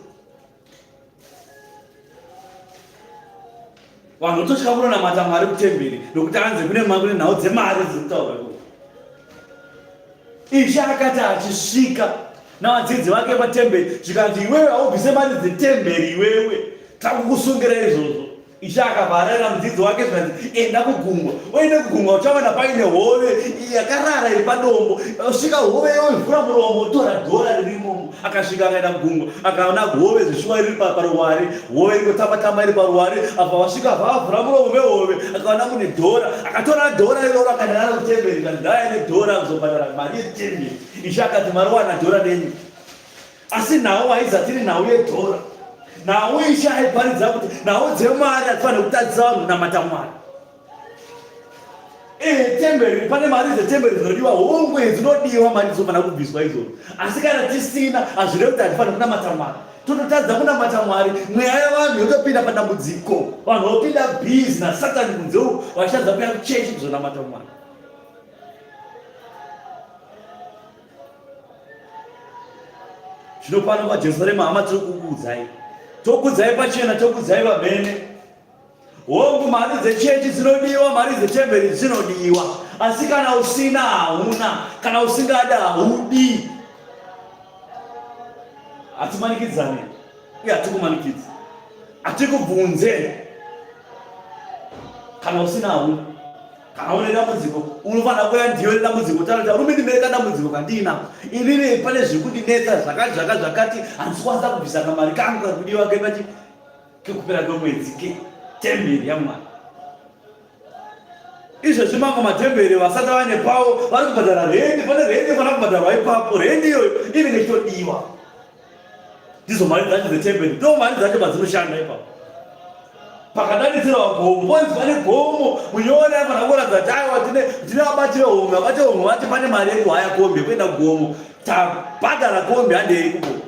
S2: Vanhu vototya kunonamata Mwari kutemberi nokuti anzi kune kune nhau dzemari dziri kutaurwa ikoko. Ishe akati achisvika navadzidzi vake patemberi zvikanzi iwewe haubvise mari dzetemberi iwewe takukusungira izvozvo. Ishe akabva arayira mudzidzi wake zvikanzi, enda kugungwa. Uende kugungwa uchawana paine hove yakarara iri padombo. Svika hove yoivhura muromo tora dhora riri imomo. Akasvika akaenda kugungwa akaona hove zvishuwa iri paruware. Hove iri kutamba tamba iri paruware. Abva vasvika abva avhura muromo mehove akaona mune dhora. Akatora dhora iroro akaenda naro kutemberi zvikanzi ndauya nedhora kuzobhadhara mari yetemberi. Ishe akati mariwana dhora renyu. Asi nhau haizati iri nhau yedhora. Nhau Ishe aiparidza kuti nhau dzemari hadzifaniri kutadzisa vanhu kunamata Mwari. Eh, temberi pane mari dzetemberi dzinodiwa, hongu dzinodiwa mari dzinofanira kubviswa idzodzo. Asi kana tisina hazvirevi kuti hatifaniri kunamata Mwari. Tototadza kunamata Mwari, mweya yevanhu yotopinda padambudziko. Vanhu vopinda busy naSatani kunze uku vachitadza kuuya kuchechi kuzonamata Mwari. Zvino pano paJerusarema hama tiri kukuudzai, tokuudzai pachena, tokuudzai vamene. Hongu, mari dzechechi dzinodiwa, mari dzetemberi dzinodiwa, asi kana usina hauna, kana usingada haudi. Hatimanikidzane uye hatikumanikidzi, hatikubvunze. Kana usina hauna. Kana une dambudziko unofanira kuuya ndiyo nedambudziko taura kuti rume ndimereka dambudziko kandiinako inini pane zviri kundinetsa zvakati zvakati zvakati handisi kwanisa kubvisa kamari kangu kari kudiwa kepachi kekupera kwemwedzi ketemberi yamwari izvezvi mamwe matemberi vasati vane pawo vari kubhadhara rendi pane rendi inofanira kubhadharwa ipapo rendi iyoyo inenge ichitodiwa ndidzo mari dzacho dzetemberi ndo mari dzacho padzinoshanda ipapo pakadanidzirwa gomo ponzi pane gomo munyori anofanira kuratidza kuti aiwa tine tine vabati vehomwe vabati vehomwe vati pane mari yekuhaya kombi yekuenda kugomo tabhadhara kombi handei kugomo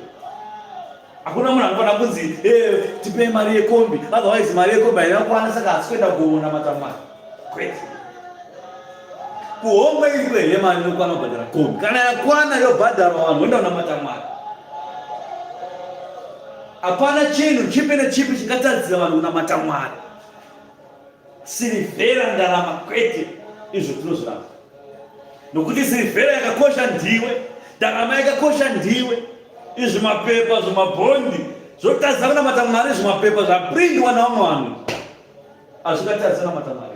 S2: Hakuna munhu anofanira kunzi eh, tipei mari yekombi otherwise mari yekombi haina kukwana saka hasi kuenda gomo namata Mwari. Kwete. Kuhomwe iriko here mari inokwana kubhadhara kombi? Kana yakwana yobhadharwa vanhu voenda kunamata Mwari. Hapana chinhu chipi nechipi chingatadzisa vanhu kunamata Mwari. Sirivhera ndarama kwete, izvo tinozviramba. Nokuti sirivhera yakakosha ndiwe, ndarama yakakosha ndiwe. Izvi mapepa zvimabhondi zvotadzisa kunamata Mwari, zvimapepa zvaprindwa navamwe vanhu hazvingatadzisa kunamata Mwari.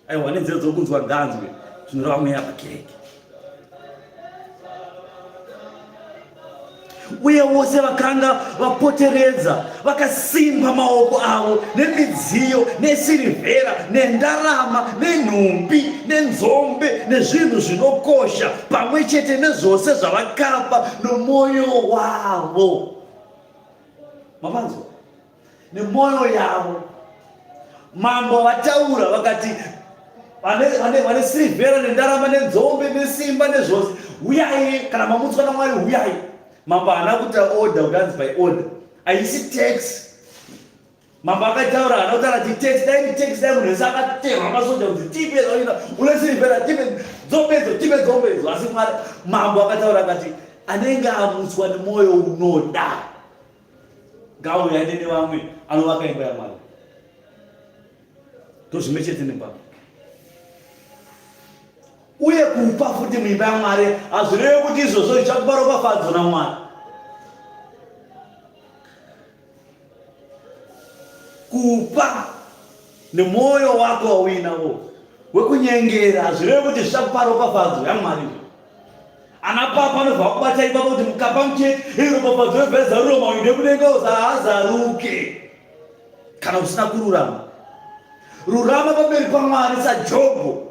S2: Aiwa nenzira dzokunzwa nganzwe zvinoreva mweya pakereke. Uye vose vakanga vapoteredza vakasimba maoko avo nemidziyo nesirivhera nendarama nenhumbi nenzombe nezvinhu zvinokosha pamwe chete nezvose zvavakapa nomwoyo wavo. Mapanzwa? Nemwoyo yavo. Mambo vataura vakati vane sirivhera nendarama nenzombe nesimba nezvose huyai kana mamutswa namwari huyai mambo haana kuita order kuti anzi by order haisi tax mambo akataura haana kutaura kuti tax dai ni tax dai munhu wese akaterwa masoja kuti tipe zvaita une sirivhera tipe dzombedzo tipe dzombedzo asi mwari mambo akataura akati anenge amutswa nemwoyo unoda Ngauye aende nevamwe anovaka imba yaMwari. Ndozvimwe chete nepapa. Uye kupa futi muimba yaMwari hazvirevi kuti izvozvo zvichakupa ropafadzo naMwari. Kupa nemwoyo wako wauinawo wekunyengera hazvirevi kuti zvichakupa ropafadzo yaMwari. Ana papa anobva vakubata ipapo kuti mukapa muchechi iropafadzo yobva yazarurwa mawindi ekudenga usahazaruke kana usina kururama. Rurama pamberi paMwari saJobho.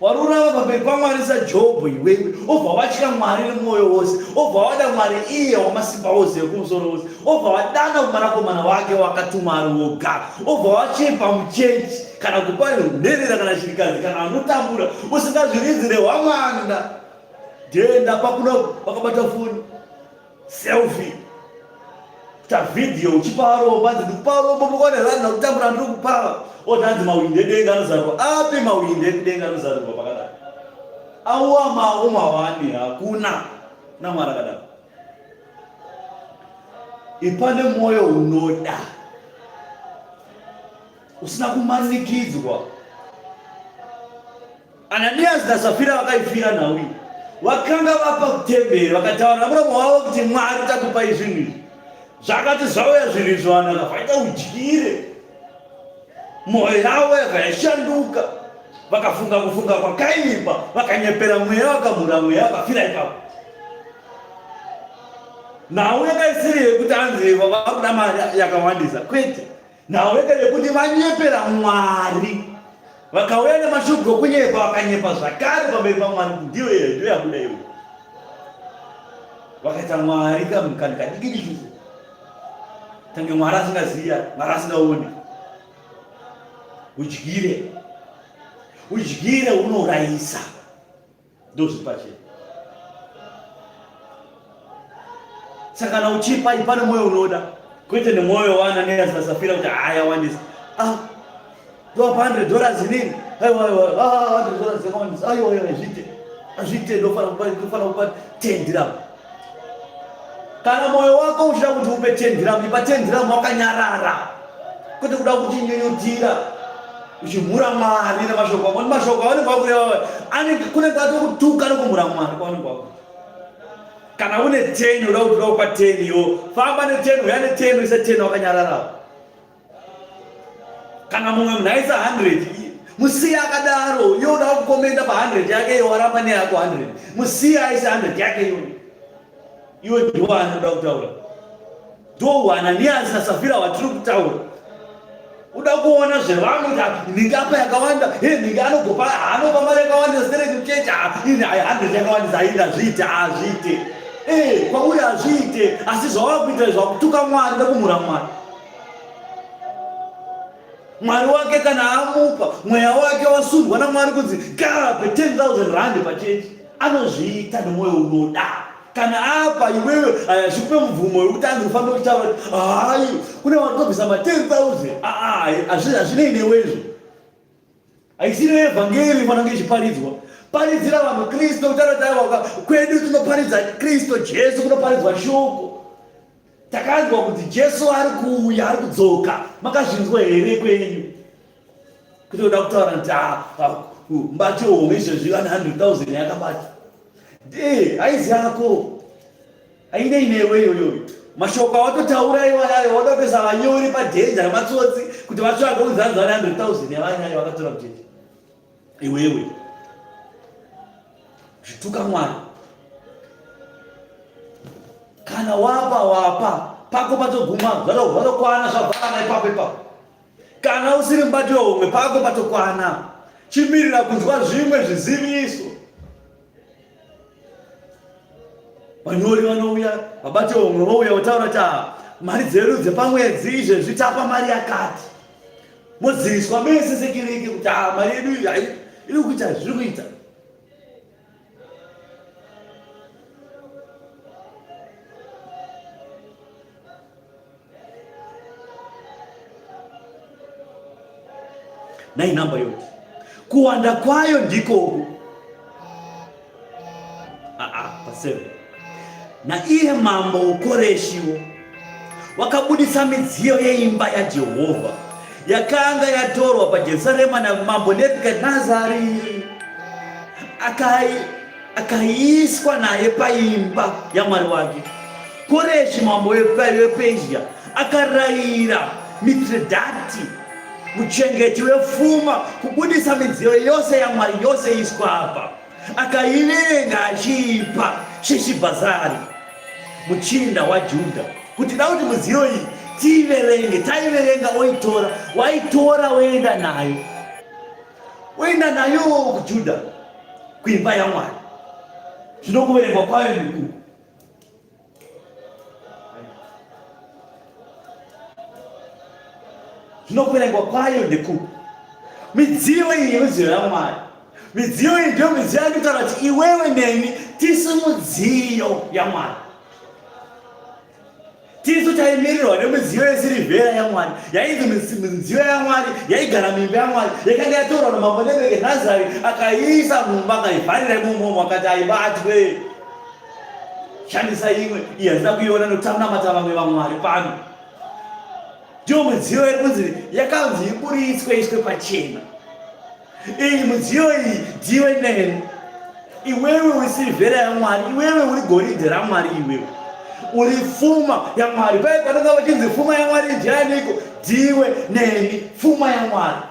S2: Warurama pamberi paMwari saJobho iwewe, obva watya Mwari nemwoyo wose, obva wada Mwari iye wamasimba ose wekumusoro wose, obva wadana kumwanakomana wake wakatuma ari woga, obva wachepa muchechi kana kupa nherera kana shirikadzi kana vanotambura usingazviridzire hwamanda Denda pakuda vakabata foni selfie kuita vhidhiyo uchipa varombo hanzi ndikupa varombo mukone rani ndakutambura ndiri kupava oti hanzi mawindi edenga anozarurwa api mawindi ekudenga anozarurwa pakadai auwa mawo mawani hakuna kuna mwari akadaro ipa nemwoyo unoda usina kumanikidzwa Ananiasi naSafira vakaifira nhau iyi. Vakanga vapa kutemberi vakataura namuromo wavo kuti Mwari takupai zvinhu izvi. Zvakati zvauya zvinhu izvi vanhu vakaita udyire. Mwoyo yavo yabva yashanduka. Vakafunga kufunga kwakaipa, vakanyepera mweya, vakamhura mweya, vakafira ipapo. Nhau yanga isiri yekuti anzi vakuda mari yakawandisa, kwete. Nhau yega yekuti vanyepera Mwari vakauya nemashoko okunyepa vakanyepa zvakare pamberi paMwari kuti ndiyo iyo ndiyo yabuda iwe vakaita Mwari kamukani kadiki diki tange Mwari asingaziya Mwari asingaoni udyire udyire unourayisa Ndozviri pachena. Saka kana uchipa ipa nemwoyo unoda, kwete nemwoyo waAnanias naSafira kuti haa yawandisa. Ah, ndowapa 100 dollars inini. Aiwa aiwa, ah 100 dollars yakawandisa. Aiwa aiwa, zviite. Azviite ndofanira kupa ndofanira kupa 10 dirham. Kana mwoyo wako uchida kuti upe 10 dirham, ipa 10 dirham wakanyarara. Kwete kuda kuchinyunyutira uchimhura Mwari nemashoko ako. Mashoko avanenge vakureva anenge kunenge atokutuka nekumhura Mwari kwavanenge vakuita. Kana une 10 uda kuti uda kupa 10 iwo famba ne 10 uya ne 10 uise 10 wakanyarara. Kana mumwe munhu aisa 100 musiye akadaro iwe uda kukomenda pa 100 yake iwe waramba neyako 100 musiye aise 100 yake iwe. Iwe ndiwo anoda kutaura. Ndo Ananiasi naSafira watiri kutaura. Uda kuona zvevamwe kuti nhingi apa yakawanda, he nhingi anogopa anopa mari yakawanda stereki muchechi, ini hai 100 yakawandisa haini hazviite, hazviite. Eh, kwauri hazviite, asi zvawava kuita zvakutuka Mwari nekumhura Mwari. Mwari wake kana amupa mweya wake wasundwa naMwari kunzi gape 10,000 rand pachechi, anozviita nemwoyo unoda. Kana apa iwewe hazvikupe mubvumo wekuti anzi ufambe uchitaura kuti hayi kune vanotobvisa ma 10000 aa hazvinei newe izvo. Haisiriyo evhangeri inofanira kunge ichiparidzwa. Paridzira vanhu Kristu kutaura kuti aiwa kwedu tinoparidza Kristu Jesu kunoparidzwa shoko. Takanzwa kuti Jesu ari kuuya ari kudzoka. Makazvinzwa here kwenyu? Kuti uda kutaura kuti ah, ah, mbati homwe izvezvi ane 100,000 yakabata. Eh, haizi yako. Hainei newe iyoyo. Mashoko awatotaura iwayayo wada kuisa vanyori padhenja rematsotsi kuti vatsvage kunzi hanzi vane 100,000 yavainayo vakatora mucheche. Iwewe. Zvituka Mwari. Kana wapa wapa pako patoguma zvatokwana zvavharana ipapo ipapo. Kana usiri mubati wehomwe pako patokwana. Chimirira kunzwa zvimwe zviziviso. Vanyori vanouya, vabati vehomwe vouya votaura kuti ah, mari dzedu dzepamwedzi izvezvi tapa mari yakati. Moziviswa mese sekereke kuti ah, mari yedu iri kuita zviri kuita. Nai namba yoti kuwanda kwayo ndikoku aa pa7 naiye mambo Koreshiwo wakabudisa midziyo yeimba yaJehovha yakanga yatorwa paJerusarema namambo Nebhukadhinezari akaiiswa naye paimba yamwari wake. Koreshi mambo wePezhia akarayira Mithridhati muchengeti wepfuma kubudisa midziyo yose yamwari yose iswa apa, akaiverenga achiipa Sheshibhazari muchinda waJudha kuti da kuti midziyo iyi tiiverenge. Taiverenga oitora, waitora woenda nayo, woenda nayo kuJudha kuimba yaMwari. Zvino kuverengwa kwayo ndikuku. Zvino kuverengwa kwayo ndekuku. Midziyo iyi midziyo yaMwari. Midziyo iyi ndiyo midziyo yandikutaura kuti iwewe neni tisu mudziyo yaMwari. Tisu taimirirwa nemidziyo yesirivhera yaMwari, yainzi midziyo yaMwari, yaigara muimba yaMwari, yakanga yatorwa namambo Nebhukadhinezari akaiisa mumba, akaivharira imomo, akati aibatwe. Shandisa imwe iyi, handina kuiona nokuti takunamata vamwe vamwari pano. Ndiyo midziyo iri kunzi yakanzi iburitswe iswe pachena. Iyi mudziyo iyi ndiwe neni. Iwewe uri sirivhera yaMwari, iwewe uri goridhe raMwari, iwewe uri pfuma yaMwari. Paye panonga vachinzi pfuma yaMwari ndianiko? Ndiwe neni, pfuma yaMwari.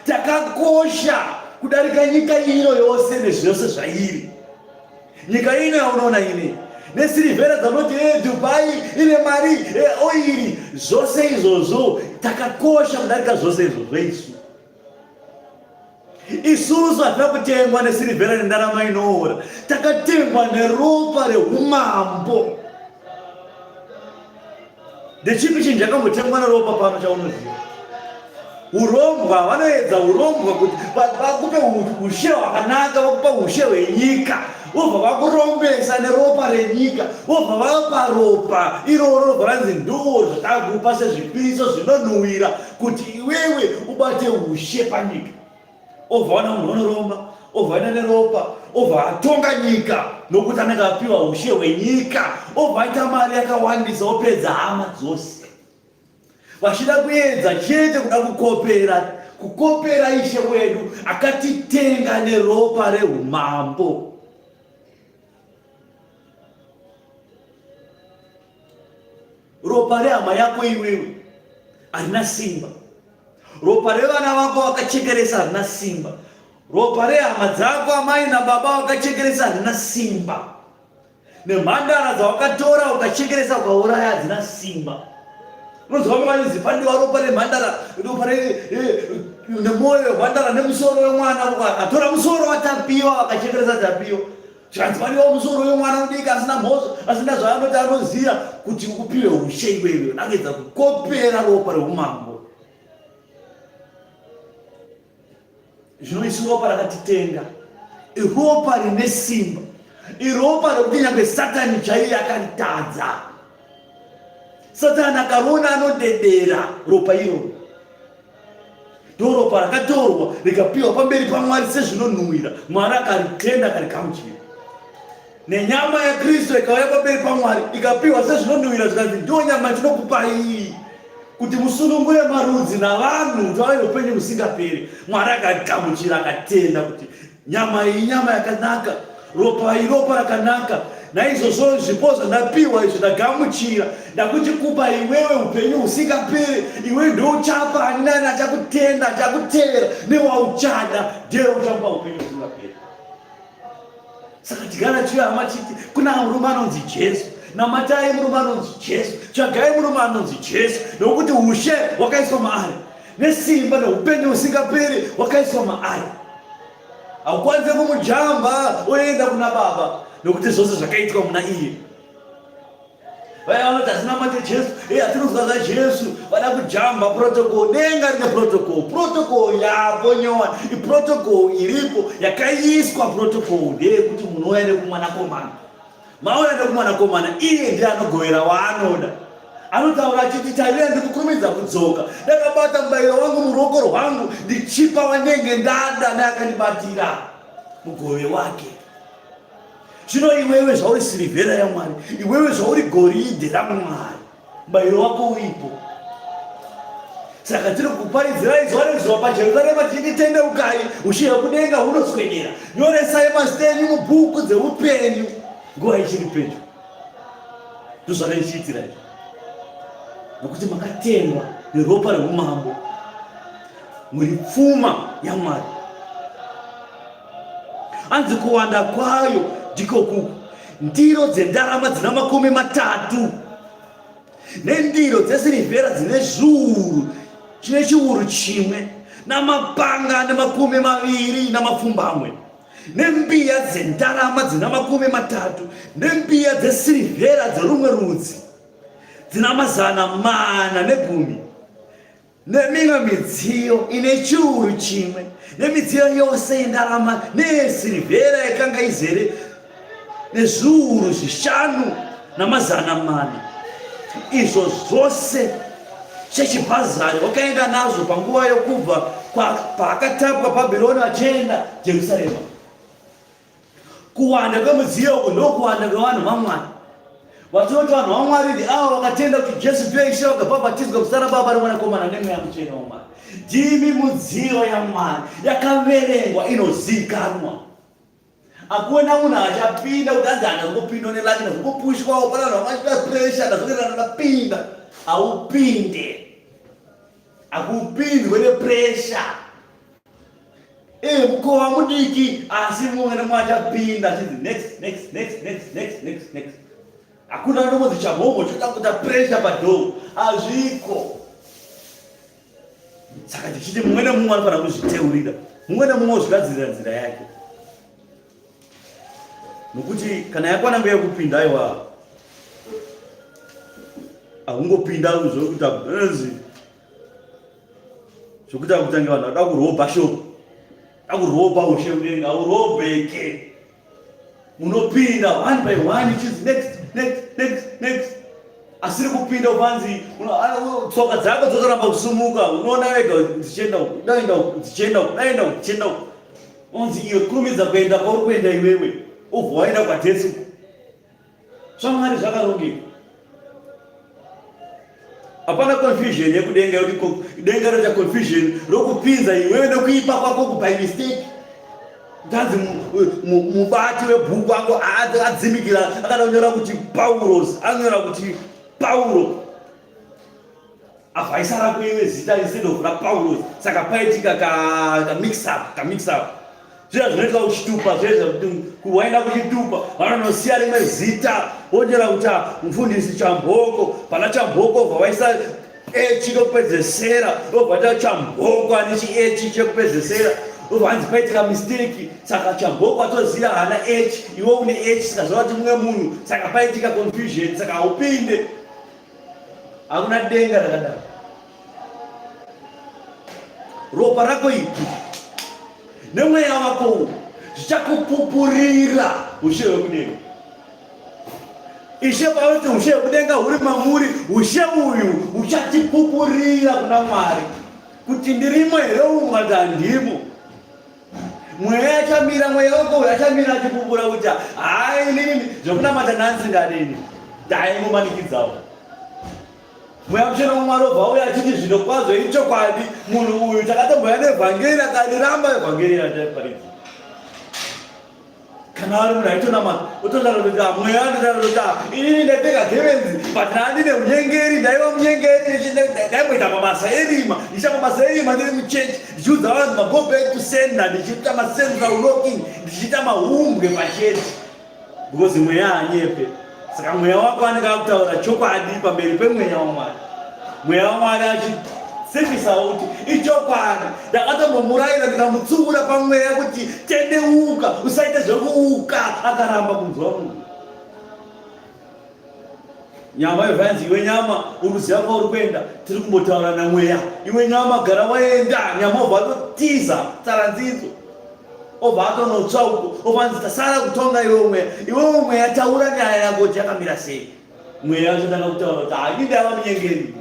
S2: Takakosha kudarika nyika ino yose nezvose zvairi. Nyika ino yaunoona ini nesirivhera dzanoti e Dubai ine mari e oiri zvose izvozvo takakosha kudarika zvose izvozvo isu isusu hatina kutengwa nesirivhera nendarama inoora takatengwa neropa reumambo Ndechipi chinhu chakambotengwa neropa pano chaunoziva? Urombwa, vanoedza urombwa kuti vakupe ushe hwakanaka, vakupa ushe hwenyika, vobva vakurombesa neropa renyika, vobva vapa ropa iroro robva ranzi ndoo zvatakupa sezvipiriso zvinonhuwira kuti iwewe ubate ushe panyika. Obva wana munhu unoromba, obva aenda neropa, obva atonga nyika nokuti anenge apiwa ushe hwenyika, obva aita mari yakawandisa, opedza hama dzose. Vachida kuedza chete kuda kukopera, kukopera Ishe wedu akatitenga neropa reumambo. Ropa rehama yako iwewe harina simba. Ropa revana vako vakachekeresa harina simba. Ropa rehama dzako amai nababa vakachekeresa harina simba. Nemhandara dzawakatora ukachekeresa ukauraya hadzina simba. Unonzwa vamwe vachinzi pandiwa ropa remhandara, ropa nemwoyo wemhandara nemusoro wemwana. Atora musoro waTapiwa vakachekeresa Tapiwa. Zvikanzi padiwa musoro wemwana mudiki asina mhosva asina zvaanoti anoziva kuti upiwe ushe iwewe unangedza kukopera ropa reumambo. Zvino isu ropa rakatitenga iropa rine simba, iropa rekuti nyange Satani chaiye akaritadza. Satani akariona anodedera ropa iroro. Ndoropa rakatorwa rikapiwa pamberi paMwari sezvinonhuwira. Mwari akaritenda akarigamuchira. Nenyama yaKristu ikauya pamberi paMwari ikapiwa sezvinonhuwira zvikanzi ndiyo nyama yatinokupai iyi kuti musunungure marudzi navanhu kuti vave neupenyu husingaperi. Mwari akagamuchira akatenda kuti Nyama iyi inyama yakanaka, ropa iropa rakanaka. Naizvozvo zvipo zvandapiwa izvi ndagamuchira, ndakuchikupa iwewe upenyu husingaperi. Iwe ndouchapa ani nani achakutenda, achakutevera newauchada, ndiye uchamupa upenyu husingaperi. Saka tigara chiuya hama chiti kuna murume anonzi Jesu, namatai murume anonzi Jesu, tsvagai murume anonzi Jesu, nokuti ushe hwakaiswa maari nesimba neupenyu husingaperi hwakaiswa maari. Haukwanise kumujamba oenda kuna Baba, nokuti zvose zvakaitwa muna iye. Vaya vanoti hatinamate Jesu, e hatinonzwa zvaJesu, vada kujamba protocol. Denga rine protocol, protocol yapo nyowani, iprotocol iripo yakaiswa. Protocol ndeyekuti munouya nekumwanakomana, mauya nekumwanakomana, iye ndiye anogovera waanoda. Anotaura achiti, tarira, ndikukurumidza kudzoka, ndakabata mubayiro wangu muruoko rwangu, ndichipa wanenge ndada neakandibatira mugove wake. Zvino iwewe zvauri sirivhera yaMwari, iwewe zvauri goridhe raMwari, mubayiro wako uripo. Saka tiri kuparidzirai zuva nezuva paJerusarema tichiti tendeukai, ushe hwekudenga hunoswedera. Nyoresai mazita enyu mubhuku dzeupenyu nguva ichiri pedyo. Ndozvandaichiitira izvi nokuti makatengwa neropa reumambo, muri pfuma yaMwari. Hanzi kuwanda kwayo ndiko kuku ndiro dzendarama dzina 30 nendiro dzesirivhera dzine zviuru chine chiuru chimwe namapanga ane 27 nembiya dzendarama dzina 30 nembiya dzesirivhera dzerumwe rudzi dzina 410 nemimwe midziyo ine chiuru chimwe nemidziyo yose yendarama neyesirivhera yakanga izere nezviuru 400. Izvo zvose Sheshibhazari wakaenda nazvo panguva yokubva paakatapwa Bhabhironi achienda Jerusarema. Kuwanda kwemudziyo uku ndokuwanda kwevanhu vaMwari. Vatinoti vanhu vaMwari ndi avo vakatenda kuti Jesu ndiye Ishe vakabhabhatidzwa muzita raBaba reMwanakomana neMweya Mutsvene waMwari. Ndimi mudziyo yaMwari yakaverengwa inozikanwa. Hakuna munhu achapinda kuti anzi handazongopindwa nelaki ndazongopushwawo pana vanhu vakaita pressure ndazongoenda ndapinda. Haupinde. Hakupindwe nepressure. Eh, mukova mudiki asi mumwe nemumwe achapinda achinzi next next next next next next next. Hakuna anombonzi chamhomho choda kuita pressure padoor. Hazviko. Saka tichiti mumwe nemumwe anofanira kuzviteurira, mumwe nemumwe ozvigadzirira nzira yake, nokuti kana yakwana nguva yekupinda, aiwa haungopinda zvokuita benzi zvokuti akutange vanhu vada kurobha shop, da kurobha ushe kudenga, haurobheke. Munopinda one by one ichinzi next next next next, asiri kupinda upanzi tsoka dzako dzotoramba kusumuka, unoona wega dzichienda uku, daenda uku, dzichienda uku, daenda uku, dzichienda uku. Unzi iwe kurumidza kuenda kwauri kuenda iwewe, ubva waenda kwaJesu. ZvaMwari zvakarongeka. Hapana confusion yekudenga yekuti denga roita confusion rokupinza iwewe nekuipa kwako ku by mistake. Ndanzi mubati webhuku ango adzimikira akada kunyora kuti Pauros anonyora kuti Pauro. Avhaisa rako iwe zita instead of raPauros. Saka paitika ka ka mix up, ka mix up. Zviya zvinoitwa kuchitupa zviya zvekuti waenda kuchitupa vanonosiya rimwe zita wonyora kuti ah, mufundisi Chamboko pana Chamboko obva waisa echi kokupedzesera obva ta Chamboko ane chiechi chekupedzesera obva hanzi paitika mistake saka Chamboko atoziva haana h iwe une h saka zvava kuti mumwe munhu saka paitika confusion saka haupinde hakuna denga rakadaro ropa rako ipi nemweya wako uwu zvichakupupurira ushe hwekudenga ishe pavanoti ushe hwekudenga huri mamuri ushe uyu uchatipupurira kuna mwari kuti ndirimo here umu kana kuti handimo mweya achamira mweya wako uyu achamira achipupura kuti hai inini zvekunamata nanzi ngadini ndaingomanikidzawo Mweya Mutsvene waMwari obva auya achiti zvino kwazvo ichokwadi munhu uyu takatomboya nevhangeri akariramba evhangeri yataiparidza. Kana ari munhu aitonamata ototaura kuti ah, mweya anotaura kuti ah, inini ndaipfeka gemenzi but ndandine unyengeri ndaiva munyengeri ndaimboita mabasa erima ndichiita mabasa erima ndiri muchechi ndichiudza vanhu mago back to sender ndichiita macentral locking ndichiita mahumbwe pachechi because mweya haanyepe saka mweya wako anenge akutaura chokwadi pamberi pemweya wamwari mweya wamwari achisimbisa kuti ichokwadi ndakatombomurayira ndikamutsiura pamweya kuti tendeuka usaite zvekuuka akaramba kunzwa munhu nyama yobvanzi iwe nyama uri kuziva kwauri kuenda tiri kumbotaura namweya iwe nyama gara waenda nyama obva atotiza tsaranzidzo obva atonotsva uko obvanzi tasara kutonga iwe mweya iwewe mweya taura nyaya yako kuti yakamira sei mweya achotanga kutaura kuti hayi ndaiva munyengeri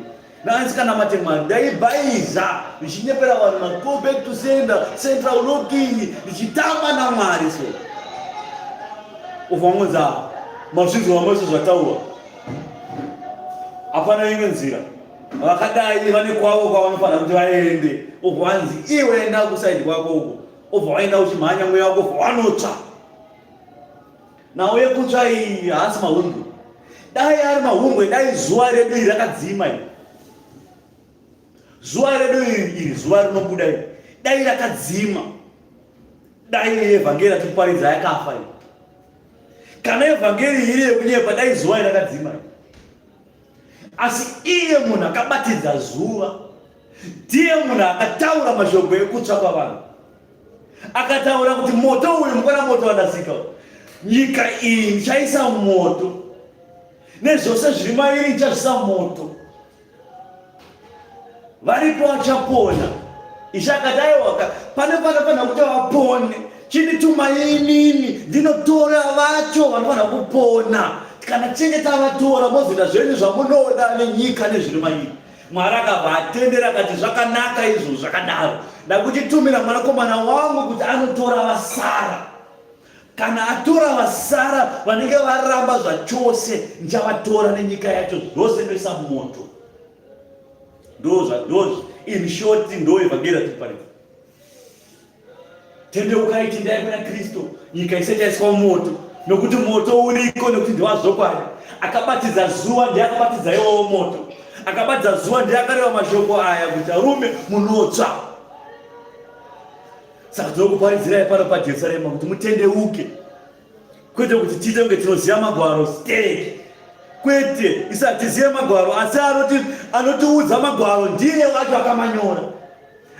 S2: Ndanga Mwari ndaibhaiza ndichinyepera vanhu ma go back to sender central locking ndichitamba naMwari so uvangonza mazvinzwa mose zvataurwa hapana imwe nzira vakadai vane kwavo kwavanofanira kuti vaende obva wanzi iwe enda kusaidi kwako uko obva waenda uchimhanya mweya wako obva wanotsva Nhau yekutsva iyi haasi mahumbwe. Dai ari mahumbwe dai zuva redu iri rakadzima iri. Zuva redu iri iri zuva rinobuda iri dai rakadzima. Dai evhangeri ratikuparidza yakafa iri. Kana evhangeri iri yekunyepa dai zuva iri rakadzima iri. Asi iye munhu akabatidza zuva ndiye munhu akataura mashoko ekutsva kwavanhu. Akataura kuti moto uyu mukona moto wandasika nyika iyi ndichaisa moto nezvose zviri mairi ndichazvisa moto varipo vachapona ishe akati aiwaka pane panofanira kuti vapone chindituma inini ndinotora vacho vanofanira kupona kana tichinge tavatora mozoita zvenyu zvamunoda nenyika nezviri mairi Mwari akabva atendera akati zvakanaka izvo zvakadaro. Ndakuchitumira mwanakomana wangu kuti anotora vasara. Kana atora vasara vanenge varamba zvachose ndichavatora nenyika yacho zvose ndoisa mumoto. Ndozvandozvi in short ndo evhangeri ratiri Tendeukai, tendai kuna Kristu, nyika isati yaiswa mumoto, nokuti moto uriko, nokuti ndewazvokwadi. Akabatidza zuva ndiye akabatidza iwowo moto, akabatidza zuva ndiye akareva mashoko aya kuti arume munotsva. Saka tinokuparidzirai pano paJerusarema kuti mutendeuke, kwete kuti tiite kunge tinoziva magwaro stereki kwete isu hatizive magwaro asi anotiudza magwaro ndiye wacho akamanyora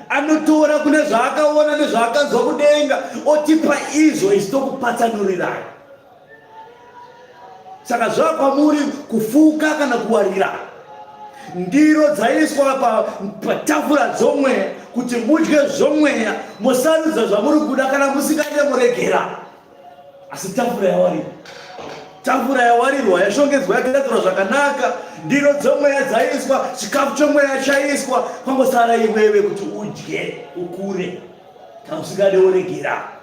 S2: Anotora kune zvaakaona nezvaakanzwa kudenga otipa izvo isu tokupatsanurirai. Saka zvava kwamuri kufuka kana kuwarira ndiro dzaiswa patafura dzomweya kuti mudye zvomweya mosarudza zvamuri kuda kana musingade moregera. Asi tafura yawarirwa, tafura yawarirwa, yashongedzwa, yagadzirwa zvakanaka, ndiro dzomweya dzaiswa, chikafu chomweya chaiswa, kwangosara iwewe kuti udye ukure, kana usingade woregera.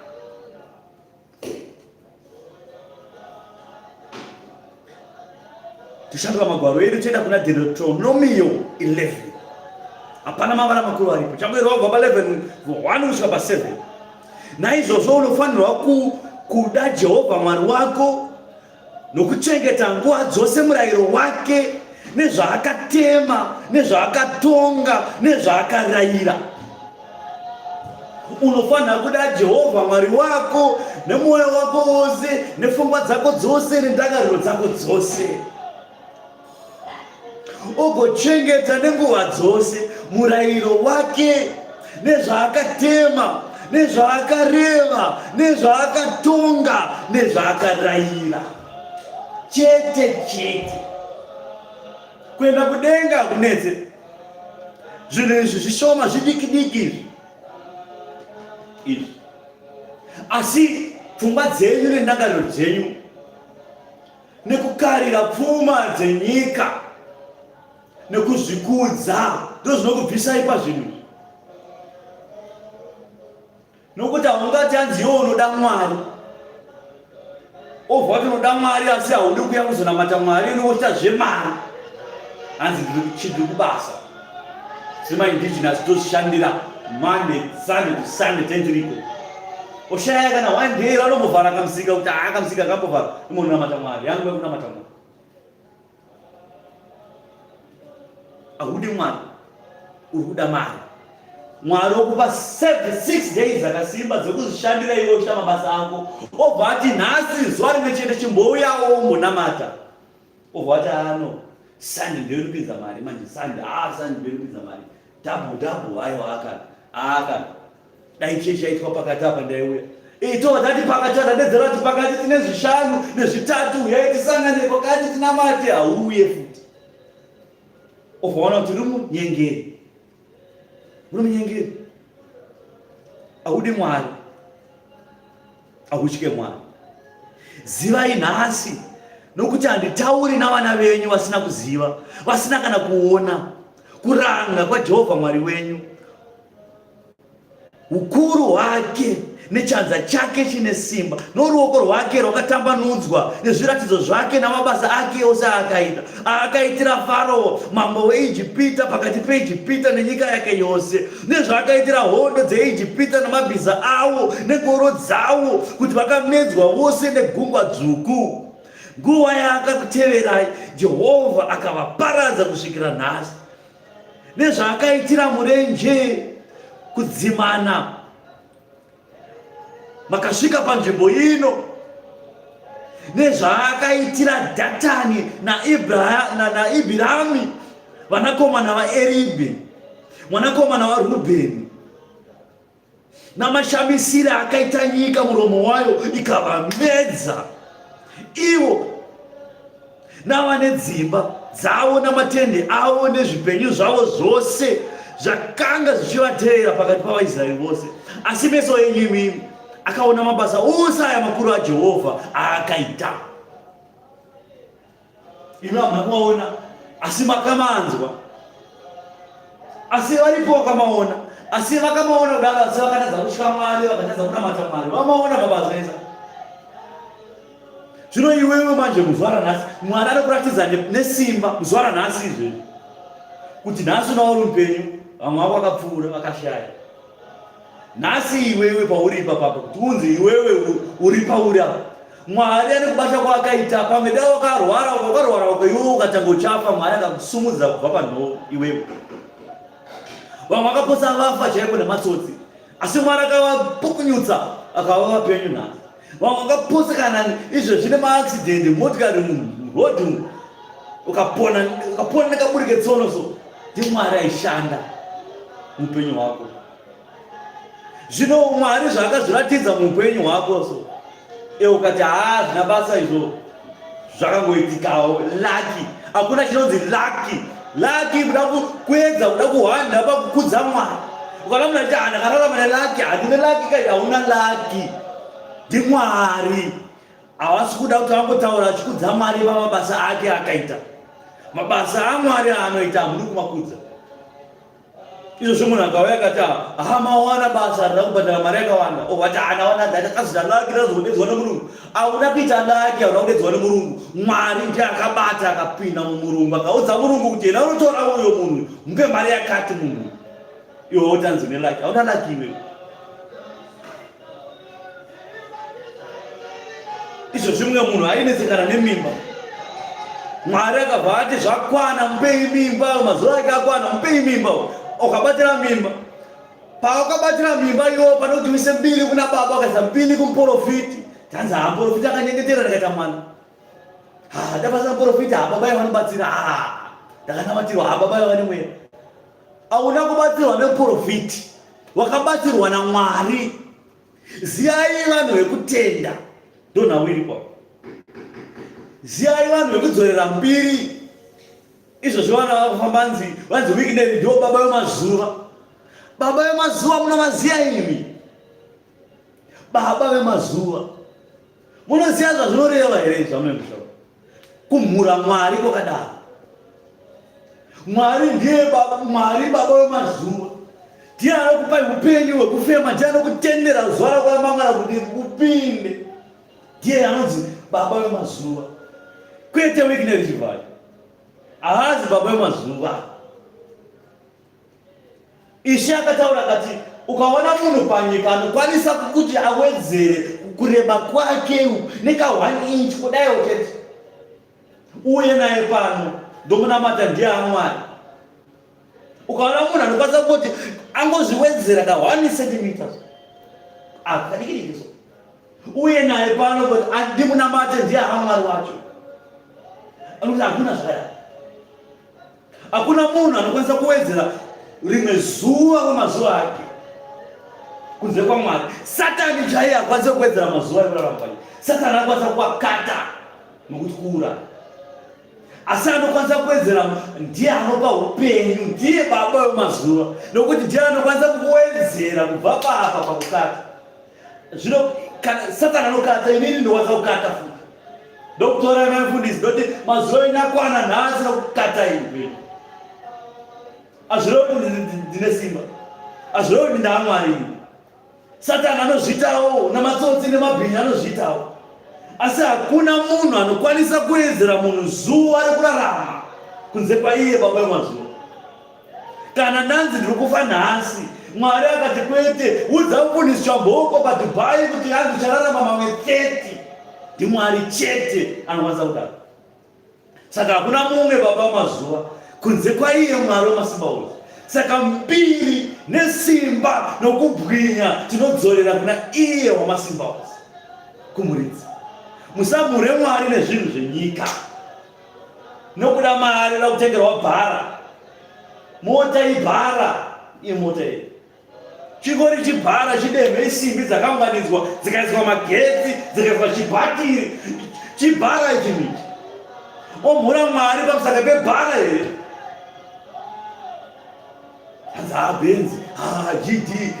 S2: Toshandura magwaro edu toenda kuna Deuteronomio 11. Hapana mavara makuru aripo. Changoirwa kubva pa 11 1 kusvika pa 7. Naizvozvo unofanirwa ku, kuda Jehovha Mwari wako nokuchengeta nguva dzose murayiro wake nezvaakatema nezvaakatonga nezvaakarayira. Unofanira kuda Jehovha Mwari wako nemwoyo wako wose nepfungwa dzako dzose nendangariro dzako dzose, ugochengeta nenguva dzose murayiro wake nezvaakatema nezvaakareva nezvaakatonga nezvaakarayira chete chete. Kuenda kudenga hakunetse. Zvinhu izvi zvishoma zvidiki diki izvi izvi, asi pfungwa dzenyu nendangariro dzenyu nekukarira pfuma dzenyika nekuzvikudza ndozvinokubvisai pazvinhu izvi. Nokuti haungati hanzi iwe unoda Mwari obva wati unoda Mwari asi haudi kuya kuzonamata Mwari unoita zvemari hanzi ndiri kubasa semaindigenous tozvishandira Monday Sunday to Sunday tendiriko oshaya kana one day vanombovhara kamusika kuti haa kamusika kambovhara imononamata Mwari yangu yekunamata Mwari Haudi Mwari, uri kuda mari. Mwari okupa 76 days dzakasimba dzekuzvishandira iwe uchiita mabasa ako, obva ati nhasi zuva rimwe chete chimbouyawo umbonamata, obva ati ano Sunday ndiyo inopinza mari manje Sunday, ah Sunday ndiyo inopinza mari double double, aiwa akana akana dai chechi yaitwa pakati apa ndaiuya ito tati pakati tadedzera kuti pakati tine zvishanu nezvitatu uyai tisangane pakati tinamate hauuye futi obvaona kuti uri munyengeri uri munyengeri haudi mwari hautye mwari zivai nhasi nokuti handitauri navana venyu vasina kuziva vasina kana kuona kuranga kwajehovha mwari wenyu Ukuru hwake nechanza chake chine simba noruoko rwake rwakatambanudzwa nezviratidzo zvake namabasa ake ose aakaita aakaitira Farao mambo weIjipita pakati peIjipita nenyika yake yose nezvaakaitira hondo dzeIjipita namabhiza awo nengoro dzawo kuti vakamedzwa vose negungwa dzvuku. Nguva yaakakuteverai Jehovha akavaparadza kusvikira nhasi. Nezvaakaitira murenje kudzimana makasvika panzvimbo ino nezvaakaitira Dhatani naIbhirami vanakomana vaEribhi mwanakomana waRubheni namashamisire akaita nyika muromo wayo ikavamedza ivo navane dzimba dzavo namatende avo nezvipenyu zvavo zvose zvakanga zvichivateera pakati pavaIsraeri vose. Asi meso enyu imimi akaona mabasa ose aya makuru aJehovha aakaita. Imi hamuna kumaona, asi makamanzwa. Asi varipo vakamaona, asi vakamaona kudaro, asi vakatadza kutya Mwari, vakatadza kunamata Mwari. Vamaona mabasa esa. Zvino iwewe manje muzuva ranhasi, Mwari anokuratidza nesimba muzuva ranhasi izvezvi kuti nhasi una uri mupenyu, vamwe vako vakapfuura vakashaya. Nhasi iwewe pauri ipapapo kuti unzi iwewe uri pauri apa Mwari ane kubata kwaakaita pamwe dai wakarwara wakarwara wako iwewe ukatanga uchafa Mwari akakusumudza kubva panhoo iwewe. Vamwe vakapotsa vafa chaiko nematsotsi asi Mwari akavapukunyutsa akava vapenyu nhasi. Vamwe vakapotsa kana izvezvi nemaaccident motikari muroad umu ukapona ukapona nekaburi ketsono so ndiMwari aishanda muupenyu hwako. Zvino Mwari zvaakazviratidza muupenyu hwako so e ukati haa zvina basa izvo zvakangoitikawo lucky hakuna chinonzi lucky lucky kuda kuedza kuda kuhwanda pakukudza Mwari ukaona munhu achiti handakararama nelucky handine lucky kai hauna lucky ndiMwari havasi kuda kuti vangotaura achikudza Mwari pamabasa ake akaita mabasa aMwari aanoita hamudi kumakudza. Izvozvo munhu akauya akati aha mawana basa rida kubhadhara mari yakawanda ovati anawana ndakazita laki ndazokudedzwa nemurungu. Hauna kuita laki, hauna kudedzwa nemurungu. Mwari ndiye akabata akapinda mumurungu akaudza murungu kuti enda unotora uyo munhu mupe mari yakati munhu. Iwe wotanzi une laki, hauna laki iwewe. Izvozvi mumwe munhu ainetsekana nemimba. Mwari akabva ati zvakwana mupei mimba, mazuva ake akwana mupei mimba. Ukabatira mimba. Paakabatira mimba iwo pane kuti uise mbiri kuna baba akaisa mbiri kumuporofiti. Tanzi haa muporofiti akanyengetera ndikaita mwana. Ha ndabasa muporofiti haa baba vanobatsira haa ndakanamatirwa haa baba vane mweya. Hauna kubatsirwa nemuporofiti wakabatsirwa naMwari. Ziyai vanhu vekutenda ndonhau iripo. Ziyai vanhu vekudzorera mbiri. Izvozvo vana vakufamba nzi vanzi Wicknell ndiwo baba vemazuva. Baba vemazuva munovaziya imi. Baba vemazuva. Munoziva zvazvinoreva here zvamunoita? Kumhura Mwari kwakadaro. Mwari ndiye baba, Mwari baba wemazuva. Ndiye anokupai upenyu hwekufema, ndiye anokutendera zuva rako ramangwana kuti upinde. Ndiye anonzi baba wemazuva. Kwete Wicknell Chivayo. Haazi baba wemazuva. Ishe akataura akati, ukaona munhu panyika anokwanisa kuti awedzere kureba kwake neka 1 inch kudaiwo chete, uye naye pano ndomunamata ndiye aMwari. Ukaona munhu anokwanisa kuti angozviwedzera ka 1 centimeter apa kadikidiki so, uye naye pano kuti andimunamate ndiye aMwari wacho, anokuti hakuna zvakadaro. Hakuna munhu anokwanisa kuwedzera rimwe zuva kwemazuva ake kunze kwaMwari. Satani chaiye akwanise kuwedzera mazuva ekurarama kwake. Satani anokwanisa kuakata nokuti kuuraya, asi anokwanisa kuwedzera ndiye anopa upenyu, ndiye baba wemazuva, nokuti ndiye anokwanisa kuwedzera kubva papa pakukata. Zvino kana Satani anokata, inini ndokwanisa kukata futi. Ndokutora mai mufundisi ndoti mazuva enyu akwana nhasi nokukata ini. Azvirevi kuti ndine simba. Azvirevi kuti ndaamwari ini. Satani anozviitawo namatsotsi nemabhinya anozviitawo. Asi hakuna munhu anokwanisa kuwedzera munhu zuva rekurarama kunze kwaiye baba vemazuva. Kana ndanzi ndiri kufa nhasi, Mwari akati kwete, udza mufundisi Chamboko paDubai kuti hanzi uchararama mamwe 30. NdiMwari chete anokwanisa kudaro. Saka hakuna mumwe baba mazuva kunze kwaiye Mwari wemasimba ose. Saka mbiri nesimba nokubwinya tinodzorera kuna iye wamasimba ose, kumuridzi. Musamhure Mwari nezvinhu zvenyika. Nokuda mari da kutengerwa bhara. Mota ibhara imota iyi. Chingori chibhara chidemhe isimbi dzakaunganidzwa dzikaiswa magetsi dzikaiswa chibhatiri. Chibhara ichi ichi. Omhura Mwari pamusaka pebhara here? Hanzi haa benzi haa GD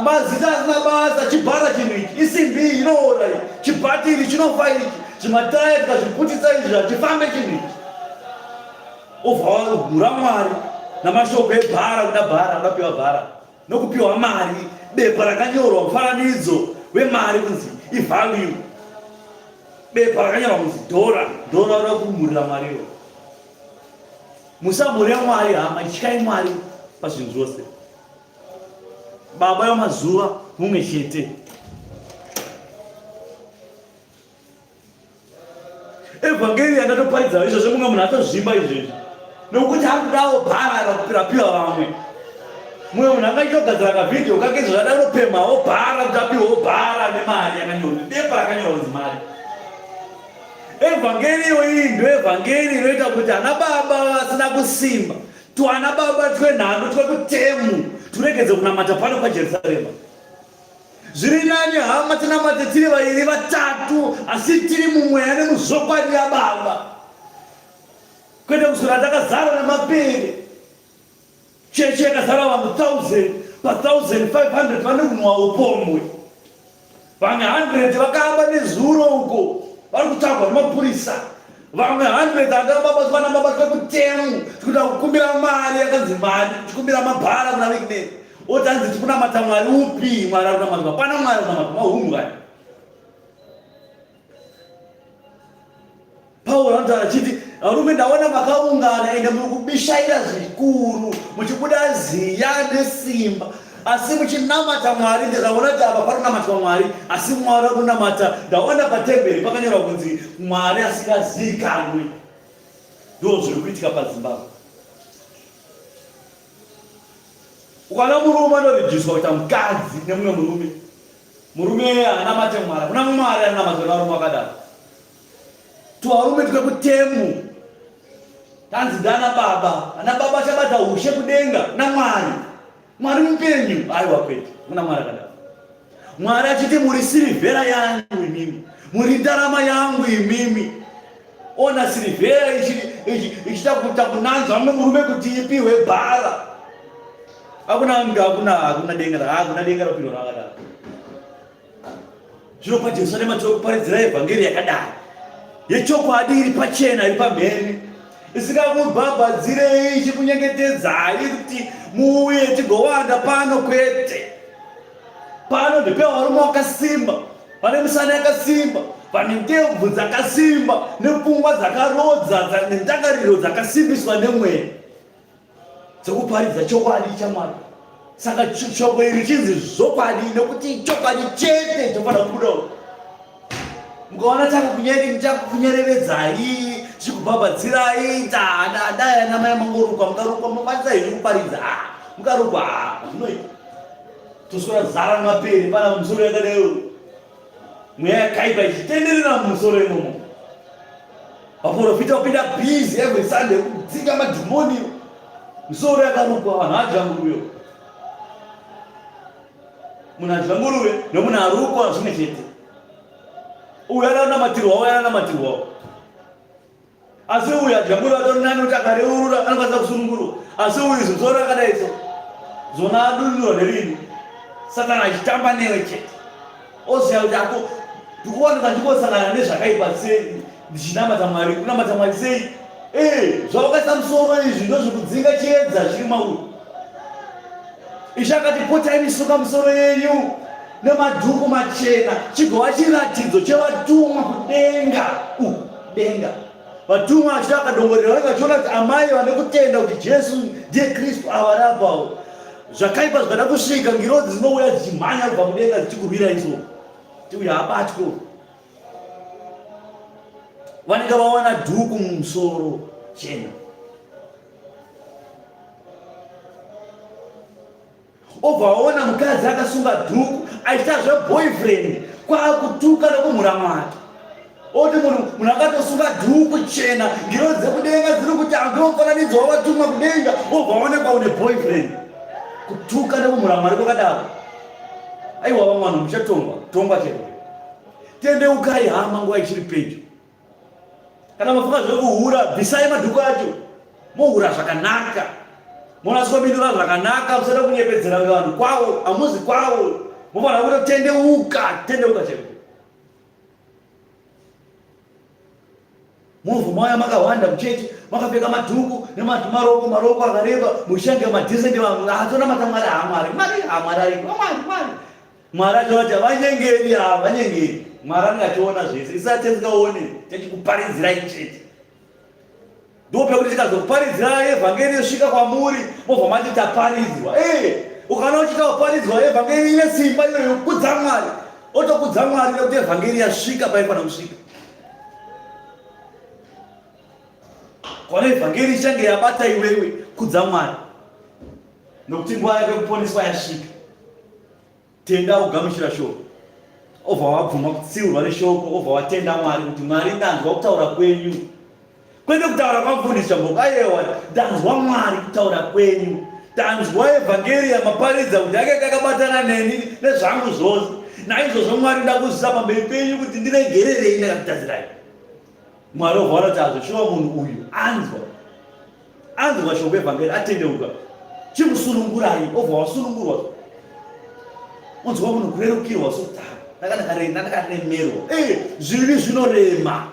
S2: mazita asina basa chibhara chinhu ichi isimbi iyi inoora iyi chibhatiri chinofa ichi zvimataya tikazviputitsa izvi hachifambe chinhu ichi obva wagura Mwari namashoko ebhara kuda bhara kuda piwa bhara nokupiwa mari bepa rakanyorwa mufananidzo wemari kunzi ivalue bepa rakanyorwa kunzi dhora dhora uda kumhurira Mwari iwo Musamhurira Mwari hama, ityai Mwari pazvinhu zvose. Baba vemazuva mumwe chete. Evhangeri yandatoparidza izvozvo mumwe munhu atozvimba izvezvi nokuti akudawo bhara rapiwa vamwe. Mumwe munhu angaita kugadzira kavhidhiyo kake izvo zvada kunopemhawo bhara kuti apiwewo bhara nemari yakanyorwa bepa rakanyorwa kunzi mari. Evhangeri iyoyi ndoevhangeri inoita kuti ana baba vasina kusimba, twana baba twenhando twekutemu turegedze kunamata pano paJerusarema. Zviri nani hama tinamate tiri vairi vatatu asi tiri mumweya nemuzvokwadi yababa, kwete kuswera takazara nemapere. Chechi yakazara vanhu 1000 pa 1500 vane kunwa upombwe. Vamwe 100 vakaba nezuro uko vari kutsvagwa nemapurisa. Vamwe hundreds andababatwa nababatwa kutemu tikuda kukumbira mari yakanzi mari tichikumbira mabhara kuna Wicknell. Oti hanzi tikunamata Mwari upi? Mwari ari kunamatwa. Pana Mwari kunamatwa mahungu kani. Pauro anotaura achiti varume ndaona makaungana ende muri kubishaira zvikuru muchibuda ziya nesimba asi muchinamata Mwari ndikaona kuti apa panonamatwa Mwari asi Mwari ari kunamata ndaona patemberi pakanyorwa kunzi Mwari asingaziikanwi. Ndoo zviri kuitika paZimbabwe. Ukaona murume anorijiswa kuita mukadzi nemumwe murume, murume haanamate Mwari, hakuna Mwari anonamatwa nevarume vakadaro. Tuvarume twekutemu tanzi ndana baba, ana baba achabata ushe kudenga naMwari. Mwari mupenyu, aiwa kwete, hakuna Mwari akadaro. Mwari achiti muri sirivhera yangu imimi, muri ndarama yangu imimi. Ona sirivhera ichita kuita kunanzva mumwe murume kuti ipihwe bhara. Hakuna hakuna hakuna denga hakuna denga ropirwa rakadaro. Zvino paJerusarema tiri kuparidzira evhangeri yakadai yechokwadi iri pachena iri pamhene isingakubhabhadzirei ichikunyengetedzai kuti muuye tigowanda pano kwete. Pano ndepevarume vakasimba, vane misana yakasimba, vane ndebvu dzakasimba, nepfungwa dzakarodza, nendangariro dzakasimbiswa nemweya dzekuparidza chokwadi chaMwari. Saka shoko iri chinzi zvokwadi nekuti chokwadi chete chofanira kubuda uku. Mukaona chakukunyerevedzai, chikubhabhadzirai, tadadai ana mai mangorukwa, mukarukwa mokwanisa henyu kuparidza, ah, mukarukwa ah, zvinoita. Toswera zara nemapere pana musoro yakadai mweya yakaipa ichitenderera mumusoro imomo. Vaprofita vapinda busy every Sunday kudzinga madhimoni, misoro yakarukwa, vanhu adya nguruve. Munhu adya nguruve nemunhu arukwa zvimwe chete. Uyu anonamatirwawo, uyu anonamatirwawo. Asi uyu adya nguruve atori nani kuti akareurura anokwanisa kusunungurwa. Asi uyu zimusoro rakadai so zona adurirwa nerini. Satani achitamba newe chete. Oziva kuti ako ndikuwanika ndikosangana nezvakaipa sei ndichinamata Mwari, kunamata Mwari sei? Eh, zvawakaisa musoro izvi ndozvikudzinga chiedza chiri mauri. Ishe akati potai misuka musoro yenyu nemadhuku machena chigova chiratidzo chevatumwa kudenga uku denga vatumwa vachida vakadongorera vanenge vachiona kuti amai vane kutenda kuti Jesu ndiye Kristu ava rapawo zvakaipa zvikada kusvika ngirozi dzinouya dzichimhanya kubva mudenga dzichikurwira iso kuti uyo abatwe vanenge vawana dhuku mumusoro chena obva waona mukadzi akasunga dhuku achiita zveboyfriend kwakutuka nokumhura mwari oti munhu munhu akatosunga dhuku chena ngirozi dzekudenga dziri kuti andiwo mufananidzo wavatumwa kudenga wobva waonekwa une boyfriend kutuka nekumhura mwari kwakadaro aiwa vamwe vanhu muchatongwa tongwa chete tendeukai hama nguva ichiri pedyo Kana mafunga zvekuhura, bvisai madhuku acho mohura zvakanaka, monasomindura zvakanaka, musada kunyepedzera kunge vanhu kwavo, hamuzi kwavo, mofanira kutotendeuka, tendeuka chaiko. Movha mauya makahwanda muchechi makapfeka madhuku nemamaroko maroko akareba muchishandira madhesende vanhu atonamata Mwari haa Mwari Mwari haa Mwari ariko Mwari Mwari Mwari achiona kuti havanyengeri ava vanyengeri. Mwari anenge achiona zvese. Isu hatisingaone, tichikuparidzirai chete. Ndipo pekuti tikazokuparidzirai evhangeri yosvika kwamuri, mobva mati taparidzwa. Eh, ukaona uchita kuparidzwa evhangeri ine simba iyoyo kudza Mwari. Otokudza Mwari nekuti evhangeri yasvika paifanira kusvika. Kwana evhangeri ichange yabata iwewe, kudza Mwari. Nokuti nguva yako yekuponeswa yasvika. Tenda ugamuchira shoko. Obva wabvuma kutsiurwa neshoko, obva watenda Mwari kuti Mwari ndanzwa kutaura kwenyu. Kwete kutaura kwamufundisi Chamboko, ayewa, ndanzwa Mwari kutaura kwenyu. Ndanzwa evhangeri yamaparidza kuti yake yakabatana neni nezvangu zvose. Naizvozvo Mwari ndakuzvisa pamberi penyu kuti ndiregererei ndakakutadzirai. Mwari obva vanoti azvo shuwa munhu uyu anzwa. Anzwa shoko evhangeri atendeuka, chimusunungurai, obva wasunungurwa. Unzwa munhu kurerukirwa so ndakaremerwa. Eh, zvivi zvinorema.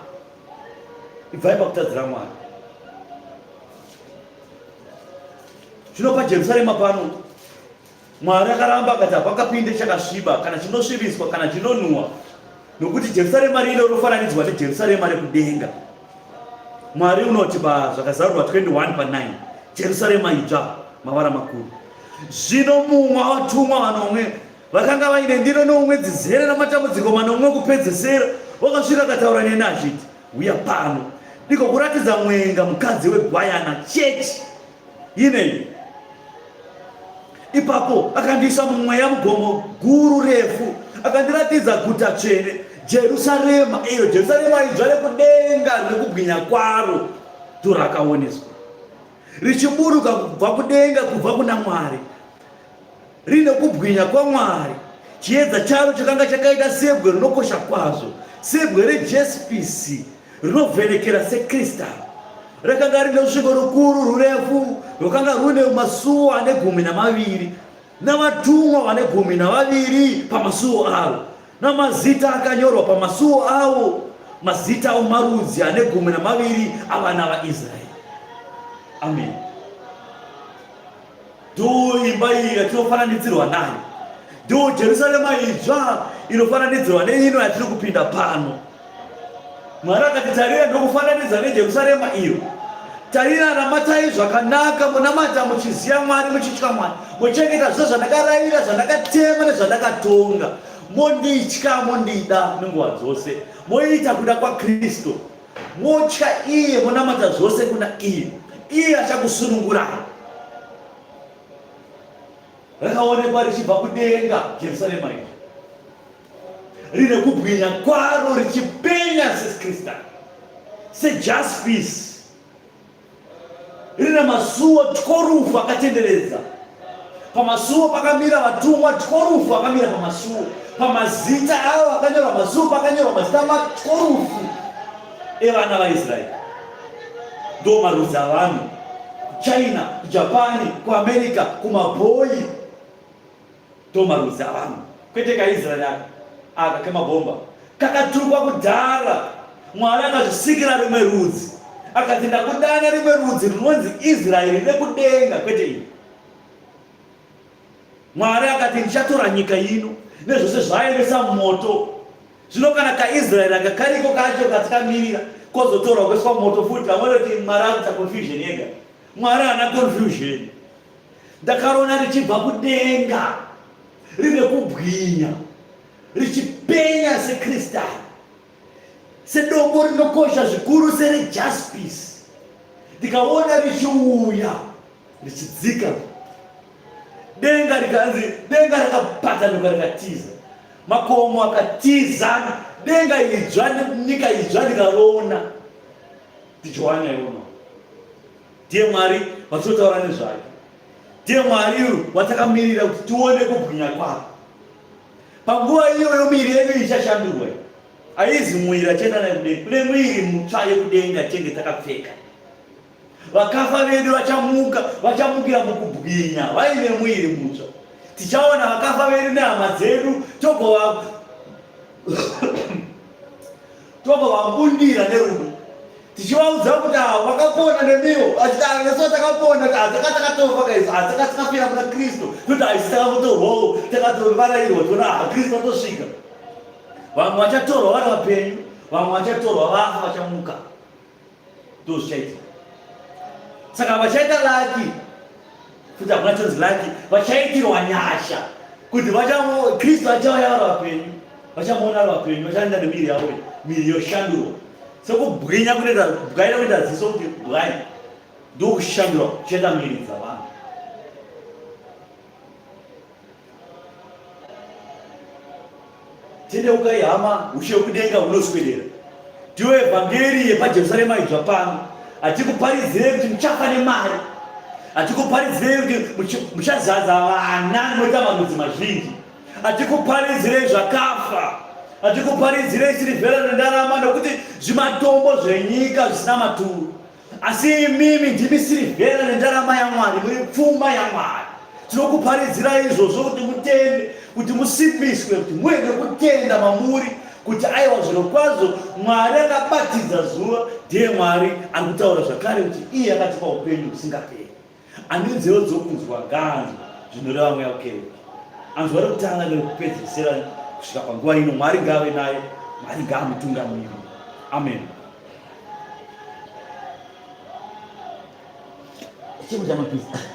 S2: Ibvai pakutadzira Mwari. Zvino paJerusarema pano Mwari akaramba akati hapangapinde chakasviba kana chinosvibiswa kana chinonhuwa nokuti Jerusarema rino rofananidzwa neJerusarema rekudenga. Mwari unoti pazvakazarurwa 21 pa 9 Jerusarema idzva mavara makuru. Zvino mumwe watumwa vanomwe vakanga vaine ndiro nomwe dzizere namatambudziko manomwe okupedzesera wakasvika akataura neni achiti, Uya pano ndikokuratidza mwenga mukadzi wegwayana chechi inei. Ipapo akandiisa mumweya mugomo guru refu, akandiratidza guta tsvene, Jerusarema, iyo Jerusarema idzva rekudenga rine kubwinya kwaro, ndorakaoneswa richiburuka kubva kudenga kubva kuna Mwari, rine kubwinya kwaMwari. Chiedza charo chakanga chakaita sebwe rinokosha kwazvo, sebwe rejespisi rinovhenekera sekristaro. Rakanga rine rusvingo rukuru rurefu rwakanga rwune masuo ane 12 navatumwa vane 12 pamasuo aro, namazita akanyorwa pamasuo awo, mazita omarudzi ane 12 avana vaIsraeri. Amen. Ndo imba iyi yatinofananidzirwa nayo, ndo Jerusarema idzva inofananidzirwa neino yatiri kupinda pano. Mwari akati, tarira ndokufananidza neJerusarema iro. Tarira, namatai zvakanaka, munamata muchiziva Mwari, muchitya Mwari, muchengeta zvose zvandakarayira, zvandakatema nezvandakatonga, monditya, mondida nenguva dzose, moita kuda kwaKristu, motya iye, monamata zvose kuna iye, iye achakusunungurai. Rakaonekwa richibva kudenga Jerusarema iri rine kubwinya kwaro richipenya sekristari sejaspisi rine masuo tyorufu akatenderedza pamasuo pakamira vatumwa tyorufu vakamira pamasuo pamazita avo akanyorwa masuo pakanyorwa mazita matyorufu evana vaIsraeri ndo marudzi avanhu kuchina kujapani kuamerica kumabhoyi Ndomarudzi avanhu kwete kaIsrael aka aka kemabhomba kakatukwa kudhara. Mwari akazvisikira rimwe rudzi akati ndakudana rimwe rudzi rinonzi Israeri rekudenga kwete iri. Mwari akati ndichatora nyika ino nezvose zvayo moto. Zvino kana kaIsraeri aka kariko kacho katikamirira kozotorwa kuiswa moto futi, amwe kuti Mwari akuita confusion yega. Mwari haana confusion. Ndakarona richibva kudenga rine kubwinya richipenya sekristari sedombo rinokosha zvikuru serejaspisi ndikaona richiuya richidzika denga rikanzi denga rakapatanuka rikatiza makomo akatiza denga idzva nenyika idzva ndikarona ndijohani aiona Ndiye Mwari watinotaura nezvake. Ndiye Mwari watakamirira kuti tione kubwinya kwake. Panguva iyoyo miviri yedu ichashandurwa. Haizi mwiri achaenda naye kudenga. Kune mwiri mutsva yekudenga tenge takapfeka. Vakafa vedu vachamuka, vachamukira mukubwinya vaine mwiri mutsva. Tichaona vakafa vedu nehama dzedu togova Tombovambundira nerudo tichivaudza kuti ah, vakapona nemiwo vachiti ah, nesuwo takapona ah, taka takatofa kaisi taka takafira muna Kristu toti haisi takangotorwawo takatovarairwa tiona Kristu atosvika. Vamwe vachatorwa vari vapenyu, vamwe vachatorwa vafa vachamuka. Ndozvichaitika. Saka vachaita laki futi hakuna chonzi laki, vachaitirwa nyasha kuti Kristu achauya vari vapenyu, vachamuona vari vapenyu, vachaenda nemiri yavo, miri yoshandurwa sekubwinya kunoita bwaira kunoita ziso kuti bwai ndokushandurwa kuchaita miri dzavanhu. Tendeukai hama, ushe hwekudenga hunoswedera. Ndiyo evhangeri yepaJerusarema idzva pano. Hatikuparidzirei kuti muchafa nemari. Hatikuparidzirei kuti muchazaza vana moita marudzi mazhinji. Hatikuparidzirei zvakafa. Hatikuparidzirei sirivhera nendarama nokuti zvimatombo zvenyika zvisina maturo. Asi imimi ndimi sirivhera nendarama yaMwari, muri pfuma yaMwari. Tinokuparidzirai izvozvo kuti mutende, kuti musimbiswe, kuti muve nekutenda mamuri, kuti aiwa zvirokwazvo Mwari akabatidza zuva ndiye Mwari ari kutaura zvakare kuti iye akatipa upenyu husingaperi. Ane nzeve dzokunzwa ngaanzwe zvinoreva mweya ukereke. Anzwa rekutanga nerekupedzesera kusvika panguva ino. Mwari ngaave naye, Mwari ngaamutungamirire. Amen. Chimwe chamapisa.